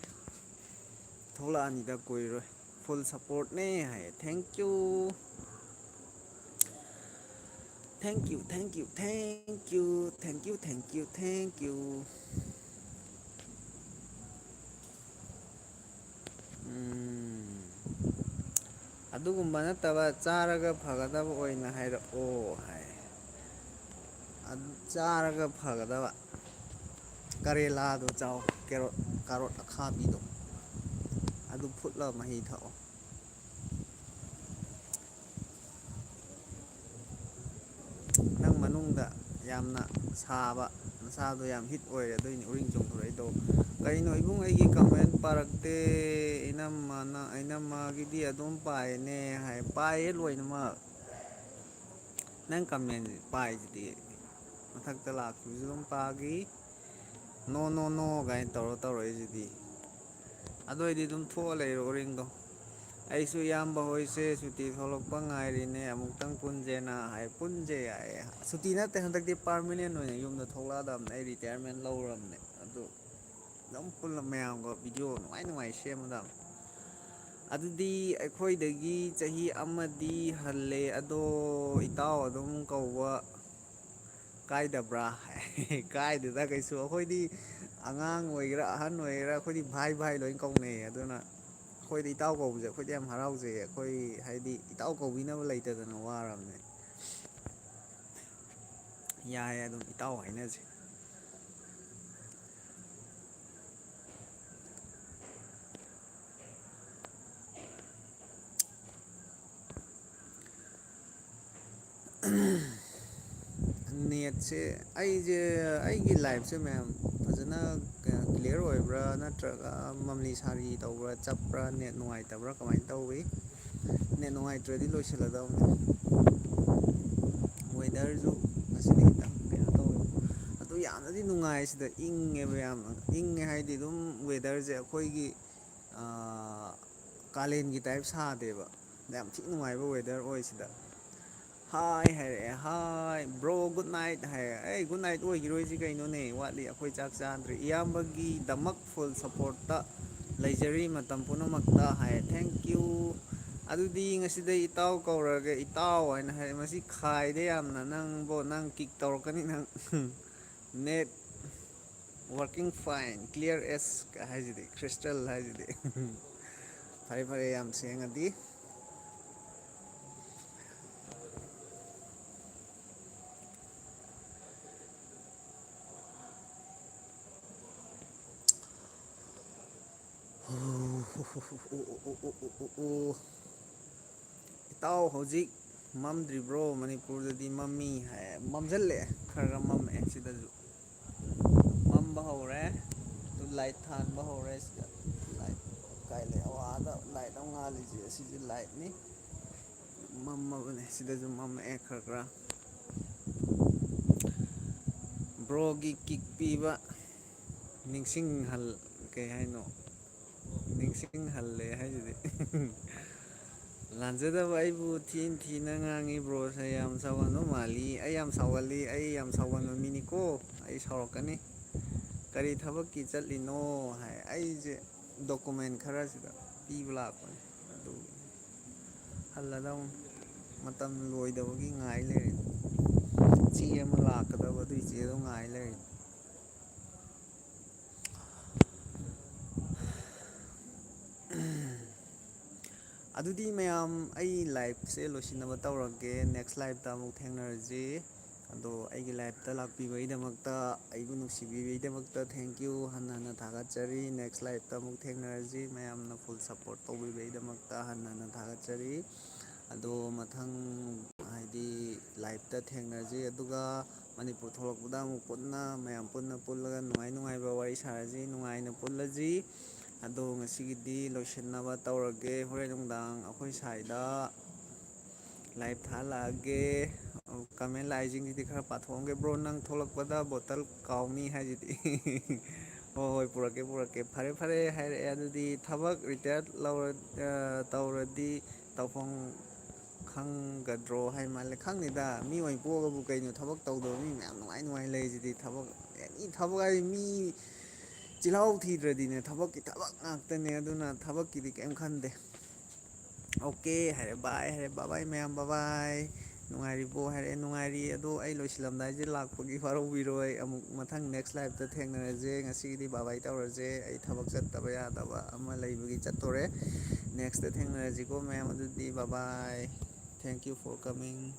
ꯊꯣꯛꯂꯛꯑꯅꯤꯗ ꯀꯨꯏꯔꯣꯏ꯫ Full supportꯅꯦ ꯍꯥꯏꯌꯦ꯫ Thank you꯫ Thank you, thank you, thank you, thank you, thank you, thank you. ꯎꯝ꯫ "ꯑꯗꯨꯒꯨꯝꯕ ꯅꯠꯇꯕ ꯆꯥꯔꯒ ꯐꯒꯗꯕ ꯑꯣꯏꯅ ꯍꯥꯏꯔꯛꯑꯣ" ꯍꯥꯏ꯫ ꯑꯗꯨ ꯆꯥꯔꯒ ꯐꯒꯗꯕ ꯀꯔꯦꯂꯥꯗꯣ ꯆꯥꯎ, ꯀꯦꯔꯣꯠ, ꯀꯥꯔꯣꯠ ꯑꯈꯥꯕꯤꯗꯣ, ꯑꯗꯨ ꯐꯨꯠꯂ ꯃꯍꯤ ꯊꯛꯑꯣ꯫ ꯅꯪ ꯃꯅꯨꯡꯗ ꯌꯥꯝꯅ ꯁꯥꯕ, ꯅꯁꯥꯗꯣ ꯌꯥꯝ heat ꯑꯣꯏꯔꯦ, ꯑꯗꯨꯏꯅꯤ ꯎꯔꯤꯡ ꯆꯣꯡꯊꯣꯔꯛꯏꯗꯣ꯫ "ꯀꯩꯅꯣ ꯏꯕꯨꯡ, ꯑꯩꯒꯤ comment ꯄꯥꯔꯛꯇꯦ?" "ꯏꯅꯝꯃꯅ, ꯏꯅꯝꯃꯒꯤꯗꯤ ꯑꯗꯨꯝ ꯄꯥꯏꯅꯦ" ꯍꯥꯏ꯫ ꯄꯥꯏꯌꯦ ꯂꯣꯏꯅꯃꯛ꯫ ꯅꯪ comment ꯄꯥꯏꯁꯤꯗꯤ꯫ ꯃꯊꯛꯇ ꯂꯥꯛꯈꯤꯕꯁꯨ ꯑꯗꯨꯝ ꯄꯥꯈꯤ꯫ "No, no, no" ꯀꯥꯏꯅ ꯇꯧꯔ ꯇꯧꯔꯛꯏꯁꯤꯗꯤ꯫ ꯑꯗꯨ ꯑꯣꯏꯗꯤ ꯑꯗꯨꯝ ꯊꯣꯛꯑ ꯂꯩꯔꯣ ꯎꯔꯤꯡꯗꯣ꯫ "ꯑꯩꯁꯨ ꯏꯌꯥꯝꯕ ꯍꯣꯏꯁꯦ ꯁꯨꯇꯤ ꯊꯣꯛꯂꯛꯄ ꯉꯥꯏꯔꯤꯅꯦ, ꯑꯃꯨꯛꯇꯪ ꯄꯨꯟꯁꯦꯅ" ꯍꯥꯏ꯫ ꯄꯨꯟꯁꯦ ꯍꯥꯏꯌꯦ꯫ ꯁꯨꯇꯤ ꯅꯠꯇꯦ, ꯍꯟꯗꯛꯇꯤ permanent ꯑꯣꯏꯅ ꯌꯨꯝꯗ ꯊꯣꯛꯂꯛꯑꯗꯕꯅꯦ꯫ ꯑꯩ retirement ꯂꯧꯔꯕꯅꯦ꯫ ꯑꯗꯨ ꯑꯗꯨꯝ ꯄꯨꯜꯂ ꯃꯌꯥꯝꯒ video ꯅꯨꯡꯉꯥꯏ ꯅꯨꯡꯉꯥꯏ ꯁꯦꯝꯃꯗꯕꯅꯦ꯫ "ꯑꯗꯨꯗꯤ ꯑꯩꯈꯣꯏꯗꯒꯤ ꯆꯍꯤ ꯑꯃꯗꯤ ꯍꯜꯂꯦ, ꯑꯗꯣ ꯏꯇꯥꯎ ꯑꯗꯨꯝ ꯀꯧꯕ ꯀꯥꯏꯗꯕ꯭ꯔꯥ?" ꯀꯥꯏꯗꯦꯗ ꯀꯩꯁꯨ꯫ ꯑꯩꯈꯣꯏꯗꯤ ꯑꯉꯥꯡ ꯑꯣꯏꯒꯦꯔꯥ, ꯑꯍꯟ ꯑꯣꯏꯒꯦꯔꯥ, ꯑꯩꯈꯣꯏꯗꯤ ꯚꯥꯏ ꯚꯥꯏ ꯂꯣꯏ ꯀꯧꯅꯩꯌꯦ꯫ ꯑꯗꯨꯅ ꯑꯩꯈꯣꯏꯗꯤ ꯏꯇꯥꯎ ꯀꯧꯕꯁꯦ ꯑꯩꯈꯣꯏꯗꯤ ꯌꯥꯝ ꯍꯔꯥꯎꯖꯩꯌꯦ꯫ ꯑꯩꯈꯣꯏ ꯍꯥꯏꯗꯤ ꯏꯇꯥꯎ ꯀꯧꯕꯤꯅꯕ ꯂꯩꯇꯗꯅ ꯋꯥꯔꯕꯅꯦ꯫ ꯌꯥꯏꯌꯦ, ꯑꯗꯨꯝ ꯏꯇꯥꯎ ꯍꯥꯏꯅꯁꯦ꯫ ꯁꯦ, ꯑꯩꯁꯦ, ꯑꯩꯒꯤ ꯂꯥꯏꯐꯁꯦ ꯃꯌꯥꯝ ꯐꯖꯅ ꯀ꯭ꯂꯤꯌꯥꯔ ꯑꯣꯏꯕ꯭ꯔꯥ, ꯅꯠꯇ꯭ꯔꯒ ꯃꯝꯂꯤ ꯁꯥꯔꯤ ꯇꯧꯕ꯭ꯔꯥ, ꯆꯞꯄ꯭ꯔꯥ, ꯅꯦꯠ ꯅꯨꯡꯉꯥꯏꯇꯕ꯭ꯔꯥ, ꯀꯃꯥꯏꯅ ꯇꯧꯏ? ꯅꯦꯠ ꯅꯨꯡꯉꯥꯏꯇ꯭ꯔꯗꯤ ꯂꯣꯏꯁꯤꯜꯂꯗꯧꯅꯤ꯫ ꯋꯦꯗꯔꯁꯨ ꯉꯁꯤꯗꯤ ꯈꯤꯇꯪ ꯀꯩꯅꯣ ꯇꯧꯋꯦ꯫ ꯑꯗꯨ ꯌꯥꯝꯅꯗꯤ ꯅꯨꯡꯉꯥꯏ ꯁꯤꯗ, ꯏꯪꯉꯦꯕ ꯌꯥꯝꯅ꯫ ꯏꯪꯉꯦ ꯍꯥꯏꯗꯤ ꯑꯗꯨꯝ ꯋꯦꯗꯔꯁꯦ ꯑꯩꯈꯣꯏꯒꯤ, ꯑꯥ, ꯀꯥꯂꯦꯟꯒꯤ ꯇꯥꯏꯞ ꯁꯥꯗꯦꯕ꯫ ꯌꯥꯝ ꯊꯤ ꯅꯨꯡꯉꯥꯏꯕ ꯋꯦꯗꯔ ꯑꯣꯏ ꯁꯤꯗ꯫ ꯍꯥꯏ ꯍꯥꯏꯔꯛꯑꯦ, "ꯍꯥꯏ ꯕ꯭ꯔꯣ, ꯒꯨꯗ ꯅꯥꯏꯠ" ꯍꯥꯏꯔꯦ꯫ "ꯑꯩ ꯒꯨꯗ ꯅꯥꯏꯠ ꯑꯣꯏꯈꯤꯔꯣꯏꯁꯤ ꯀꯩꯅꯣꯅꯦ, ꯋꯥꯠꯂꯤ, ꯑꯩꯈꯣꯏ ꯆꯥꯛ ꯆꯥꯗ꯭ꯔꯤ꯫ ꯏꯌꯥꯝꯕꯒꯤ ꯗꯃꯛ ꯐꯨꯜ ꯁꯞꯄꯣꯔꯠꯇ ꯂꯩꯖꯔꯤ ꯃꯇꯝ ꯄꯨꯝꯅꯃꯛꯇ" ꯍꯥꯏ꯫ Thank you꯫ ꯑꯗꯨꯗꯤ ꯉꯁꯤꯗꯩ ꯏꯇꯥꯎ ꯀꯧꯔꯒꯦ, ꯏꯇꯥꯎ ꯍꯥꯏꯅ ꯍꯥꯏ꯫ ꯃꯁꯤ ꯈꯥꯏꯗꯦ ꯌꯥꯝꯅ, ꯅꯪꯕꯣ, ꯅꯪ ꯀꯤꯛ ꯇꯧꯔꯛꯀꯅꯤ ꯅꯪ꯫ Net working fine, clear as ꯀ ꯍꯥꯏꯁꯤꯗꯤ, crystal ꯍꯥꯏꯁꯤꯗꯤ꯫ ꯐꯔꯦ, ꯐꯔꯦ, ꯌꯥꯝ ꯁꯦꯡꯉꯗꯤ꯫ ꯏꯇꯥꯎ, ꯍꯧꯖꯤꯛ ꯃꯝꯗ꯭ꯔꯤꯕ꯭ꯔꯣ? ꯃꯅꯤꯄꯨꯔꯗꯗꯤ ꯃꯝꯃꯤ ꯍꯥꯏ, ꯃꯝꯁꯤꯜꯂꯛꯑꯦ, ꯈꯔ ꯈꯔ ꯃꯝꯃꯛꯑꯦ ꯁꯤꯗꯁꯨ꯫ ꯃꯝꯕ ꯍꯧꯔꯦ꯫ ꯑꯗꯨ ꯂꯥꯏꯠ ꯊꯥꯟꯕ ꯍꯧꯔꯦ ꯁꯤꯗ꯫ ꯂꯥꯏꯠ ꯀꯥꯏ ꯂꯩ? ꯑꯣ, ꯑꯥꯗ ꯂꯥꯏꯠ ꯑꯃ ꯉꯥꯜꯂꯤꯁꯦ, ꯑꯁꯤꯁꯦ ꯂꯥꯏꯠꯅꯤ꯫ ꯃꯝꯃꯕꯅꯦ, ꯁꯤꯗꯁꯨ ꯃꯝꯃꯛꯑꯦ ꯈꯔ ꯈꯔ꯫ ꯕ꯭ꯔꯣꯒꯤ ꯀꯤꯛ ꯄꯤꯕ ꯅꯤꯡꯁꯤꯡꯍꯜ-, ꯀꯩ ꯍꯥꯏꯅꯣ? ꯅꯤꯡꯁꯤꯡꯍꯜꯂꯦ ꯍꯥꯏꯁꯤꯗꯤ꯫ ꯂꯥꯟꯖꯗꯕ ꯑꯩꯕꯨ ꯊꯤꯅ ꯊꯤꯅ ꯉꯥꯡꯉꯤ꯫ ꯕ꯭ꯔꯣꯁꯦ ꯌꯥꯝ ꯁꯥꯎꯒꯟꯕ ꯃꯥꯜꯂꯤ꯫ ꯑꯩ ꯌꯥꯝ ꯁꯥꯎꯒꯜꯂꯤ, ꯑꯩ ꯌꯥꯝ ꯁꯥꯎꯒꯟꯕ ꯃꯤꯅꯤꯀꯣ꯫ ꯑꯩ ꯁꯥꯎꯔꯛꯀꯅꯤ꯫ "ꯀꯔꯤ ꯊꯕꯛꯀꯤ ꯆꯠꯂꯤꯅꯣ?" ꯍꯥꯏ꯫ ꯑꯩꯁꯦ ꯗꯣꯀꯨꯃꯦꯟ ꯈꯔꯁꯤꯗ ꯄꯤꯕ ꯂꯥꯛꯄꯅꯦ꯫ ꯑꯗꯨꯒꯤ ꯍꯜꯂꯗꯧꯅꯤ꯫ ꯃꯇꯝ ꯂꯣꯏꯗꯕꯒꯤ ꯉꯥꯏ ꯂꯩꯔꯦ꯫ ꯆꯦ ꯑꯃ ꯂꯥꯛꯀꯗꯕ, ꯑꯗꯨꯏ ꯆꯦꯗꯣ ꯉꯥꯏ ꯂꯩꯔꯦ꯫ ꯑꯗꯨꯗꯤ ꯃꯌꯥꯝ, ꯑꯩ ꯂꯥꯏꯐꯁꯦ ꯂꯣꯏꯁꯤꯟꯅꯕ ꯇꯧꯔꯒꯦ꯫ Next ꯂꯥꯏꯐꯇ ꯑꯃꯨꯛ ꯊꯦꯡꯅꯔꯁꯤ꯫ ꯑꯗꯣ ꯑꯩꯒꯤ ꯂꯥꯏꯐꯇ ꯂꯥꯛꯄꯤꯕꯒꯤꯗꯃꯛꯇ, ꯑꯩꯕꯨ ꯅꯨꯡꯁꯤꯕꯤꯕꯒꯤꯗꯃꯛꯇ thank you ꯍꯟꯅ ꯍꯟꯅ ꯊꯥꯒꯠꯆꯔꯤ꯫ Next ꯂꯥꯏꯐꯇ ꯑꯃꯨꯛ ꯊꯦꯡꯅꯔꯁꯤ꯫ ꯃꯌꯥꯝꯅ ꯐꯨꯜ ꯁꯞꯄꯣꯔꯠ ꯇꯧꯕꯤꯕꯒꯤꯗꯃꯛꯇ ꯍꯟꯅ ꯍꯟꯅ ꯊꯥꯒꯠꯆꯔꯤ꯫ ꯑꯗꯣ ꯃꯊꯪ, ꯍꯥꯏꯗꯤ, ꯂꯥꯏꯐꯇ ꯊꯦꯡꯅꯁꯤ꯫ ꯑꯗꯨꯒ ꯃꯅꯤꯄꯨꯔ ꯊꯣꯛꯂꯛꯄꯗ ꯑꯃꯨꯛ ꯄꯨꯟꯅ, ꯃꯌꯥꯝ ꯄꯨꯟꯅ ꯄꯨꯜꯂꯒ ꯅꯨꯡꯉꯥꯏ ꯅꯨꯡꯉꯥꯏꯕ ꯋꯥꯔꯤ ꯁꯥꯔꯁꯤ, ꯅꯨꯡꯉꯥꯏꯅ ꯄꯨꯜꯂꯁꯤ꯫ ꯑꯗꯣ ꯉꯁꯤꯒꯤꯗꯤ ꯂꯣꯏꯁꯤꯟꯅꯕ ꯇꯧꯔꯒꯦ꯫ ꯍꯣꯔꯦꯟ ꯅꯨꯡꯗꯥꯡ ꯑꯩꯈꯣꯏ ꯁ꯭ꯋꯥꯏꯗ ꯂꯥꯏꯞ ꯊꯥꯍꯜꯂꯛꯑꯒꯦ꯫ ꯀꯃꯦꯟ ꯂꯥꯛꯏꯁꯤꯡꯁꯤꯗꯤ ꯈꯔ ꯄꯥꯊꯣꯛꯑꯝꯒꯦ꯫ ꯕ꯭ꯔꯣ, ꯅꯪ ꯊꯣꯛꯂꯛꯄꯗ ꯕꯣꯇꯜ ꯀꯥꯎꯅꯤ ꯍꯥꯏꯁꯤꯗꯤ꯫ ꯍꯣꯏ, ꯍꯣꯏ, ꯄꯨꯔꯛꯀꯦ, ꯄꯨꯔꯛꯀꯦ꯫ ꯐꯔꯦ, ꯐꯔꯦ ꯍꯥꯏꯔꯛꯑꯦ꯫ ꯑꯗꯨꯗꯤ ꯊꯕꯛ ꯔꯤꯇꯥꯌꯔ ꯂꯧꯔ-, ꯑ, ꯇꯧꯔꯗꯤ ꯇꯧꯐꯝ ꯈꯪꯒꯗ꯭ꯔꯣ ꯍꯥꯏ ꯃꯥꯜꯂꯦ꯫ ꯈꯪꯅꯤꯗ, ꯃꯤ ꯑꯣꯏꯅ ꯄꯣꯛꯑꯒꯕꯨ ꯀꯩꯅꯣ, ꯊꯕꯛ ꯇꯧꯗꯕ ꯃꯤ ꯃꯌꯥꯝ ꯅꯨꯡꯉꯥꯏ ꯅꯨꯡꯉꯥꯏ ꯂꯩꯁꯤꯗꯤ꯫ ꯊꯕꯛ, ꯑꯦꯅꯤ ꯊꯕꯛ ꯍꯥꯏꯗꯤ ꯃꯤ ꯆꯤꯜꯍꯥꯎ ꯊꯤꯗ꯭ꯔꯗꯤꯅꯦ, ꯊꯕꯛꯀꯤ ꯊꯕꯛ ꯉꯥꯛꯇꯅꯦ꯫ ꯑꯗꯨꯅ ꯊꯕꯛꯀꯤꯗꯤ ꯀꯩꯝ ꯈꯟꯗꯦ꯫ ꯑꯣꯀꯦ ꯍꯥꯏꯔꯦ, ꯕꯥꯏ ꯍꯥꯏꯔꯦ, ꯕꯥ ꯕꯥꯏ ꯃꯌꯥꯝ, ꯕꯥ ꯕꯥꯏ꯫ ꯅꯨꯡꯉꯥꯏꯔꯤꯕꯣ ꯍꯥꯏꯔꯦ, ꯅꯨꯡꯉꯥꯏꯔꯤ꯫ ꯑꯗꯣ ꯑꯩ ꯂꯣꯏꯁꯤꯜꯂꯝꯗꯥꯏꯁꯦ ꯂꯥꯛꯄꯒꯤ ꯋꯥꯔꯧꯕꯤꯔꯣꯏ꯫ ꯑꯃꯨꯛ ꯃꯊꯪ ꯅꯦꯛꯁ ꯂꯥꯏꯞꯇ ꯊꯦꯡꯅꯔꯁꯦ꯫ ꯉꯁꯤꯒꯤꯗꯤ ꯕꯥ ꯕꯥꯏ ꯇꯧꯔꯁꯦ꯫ ꯑꯩ ꯊꯕꯛ ꯆꯠꯇꯕ ꯌꯥꯗꯕ ꯑꯃ ꯂꯩꯕꯒꯤ ꯆꯠꯇꯣꯔꯦ꯫ ꯅꯦꯛꯁꯇ ꯊꯦꯡꯅꯔꯁꯤꯀꯣ ꯃꯌꯥꯝ꯫ ꯑꯗꯨꯗꯤ ꯕꯥ ꯕꯥꯏ꯫ Thank you for coming.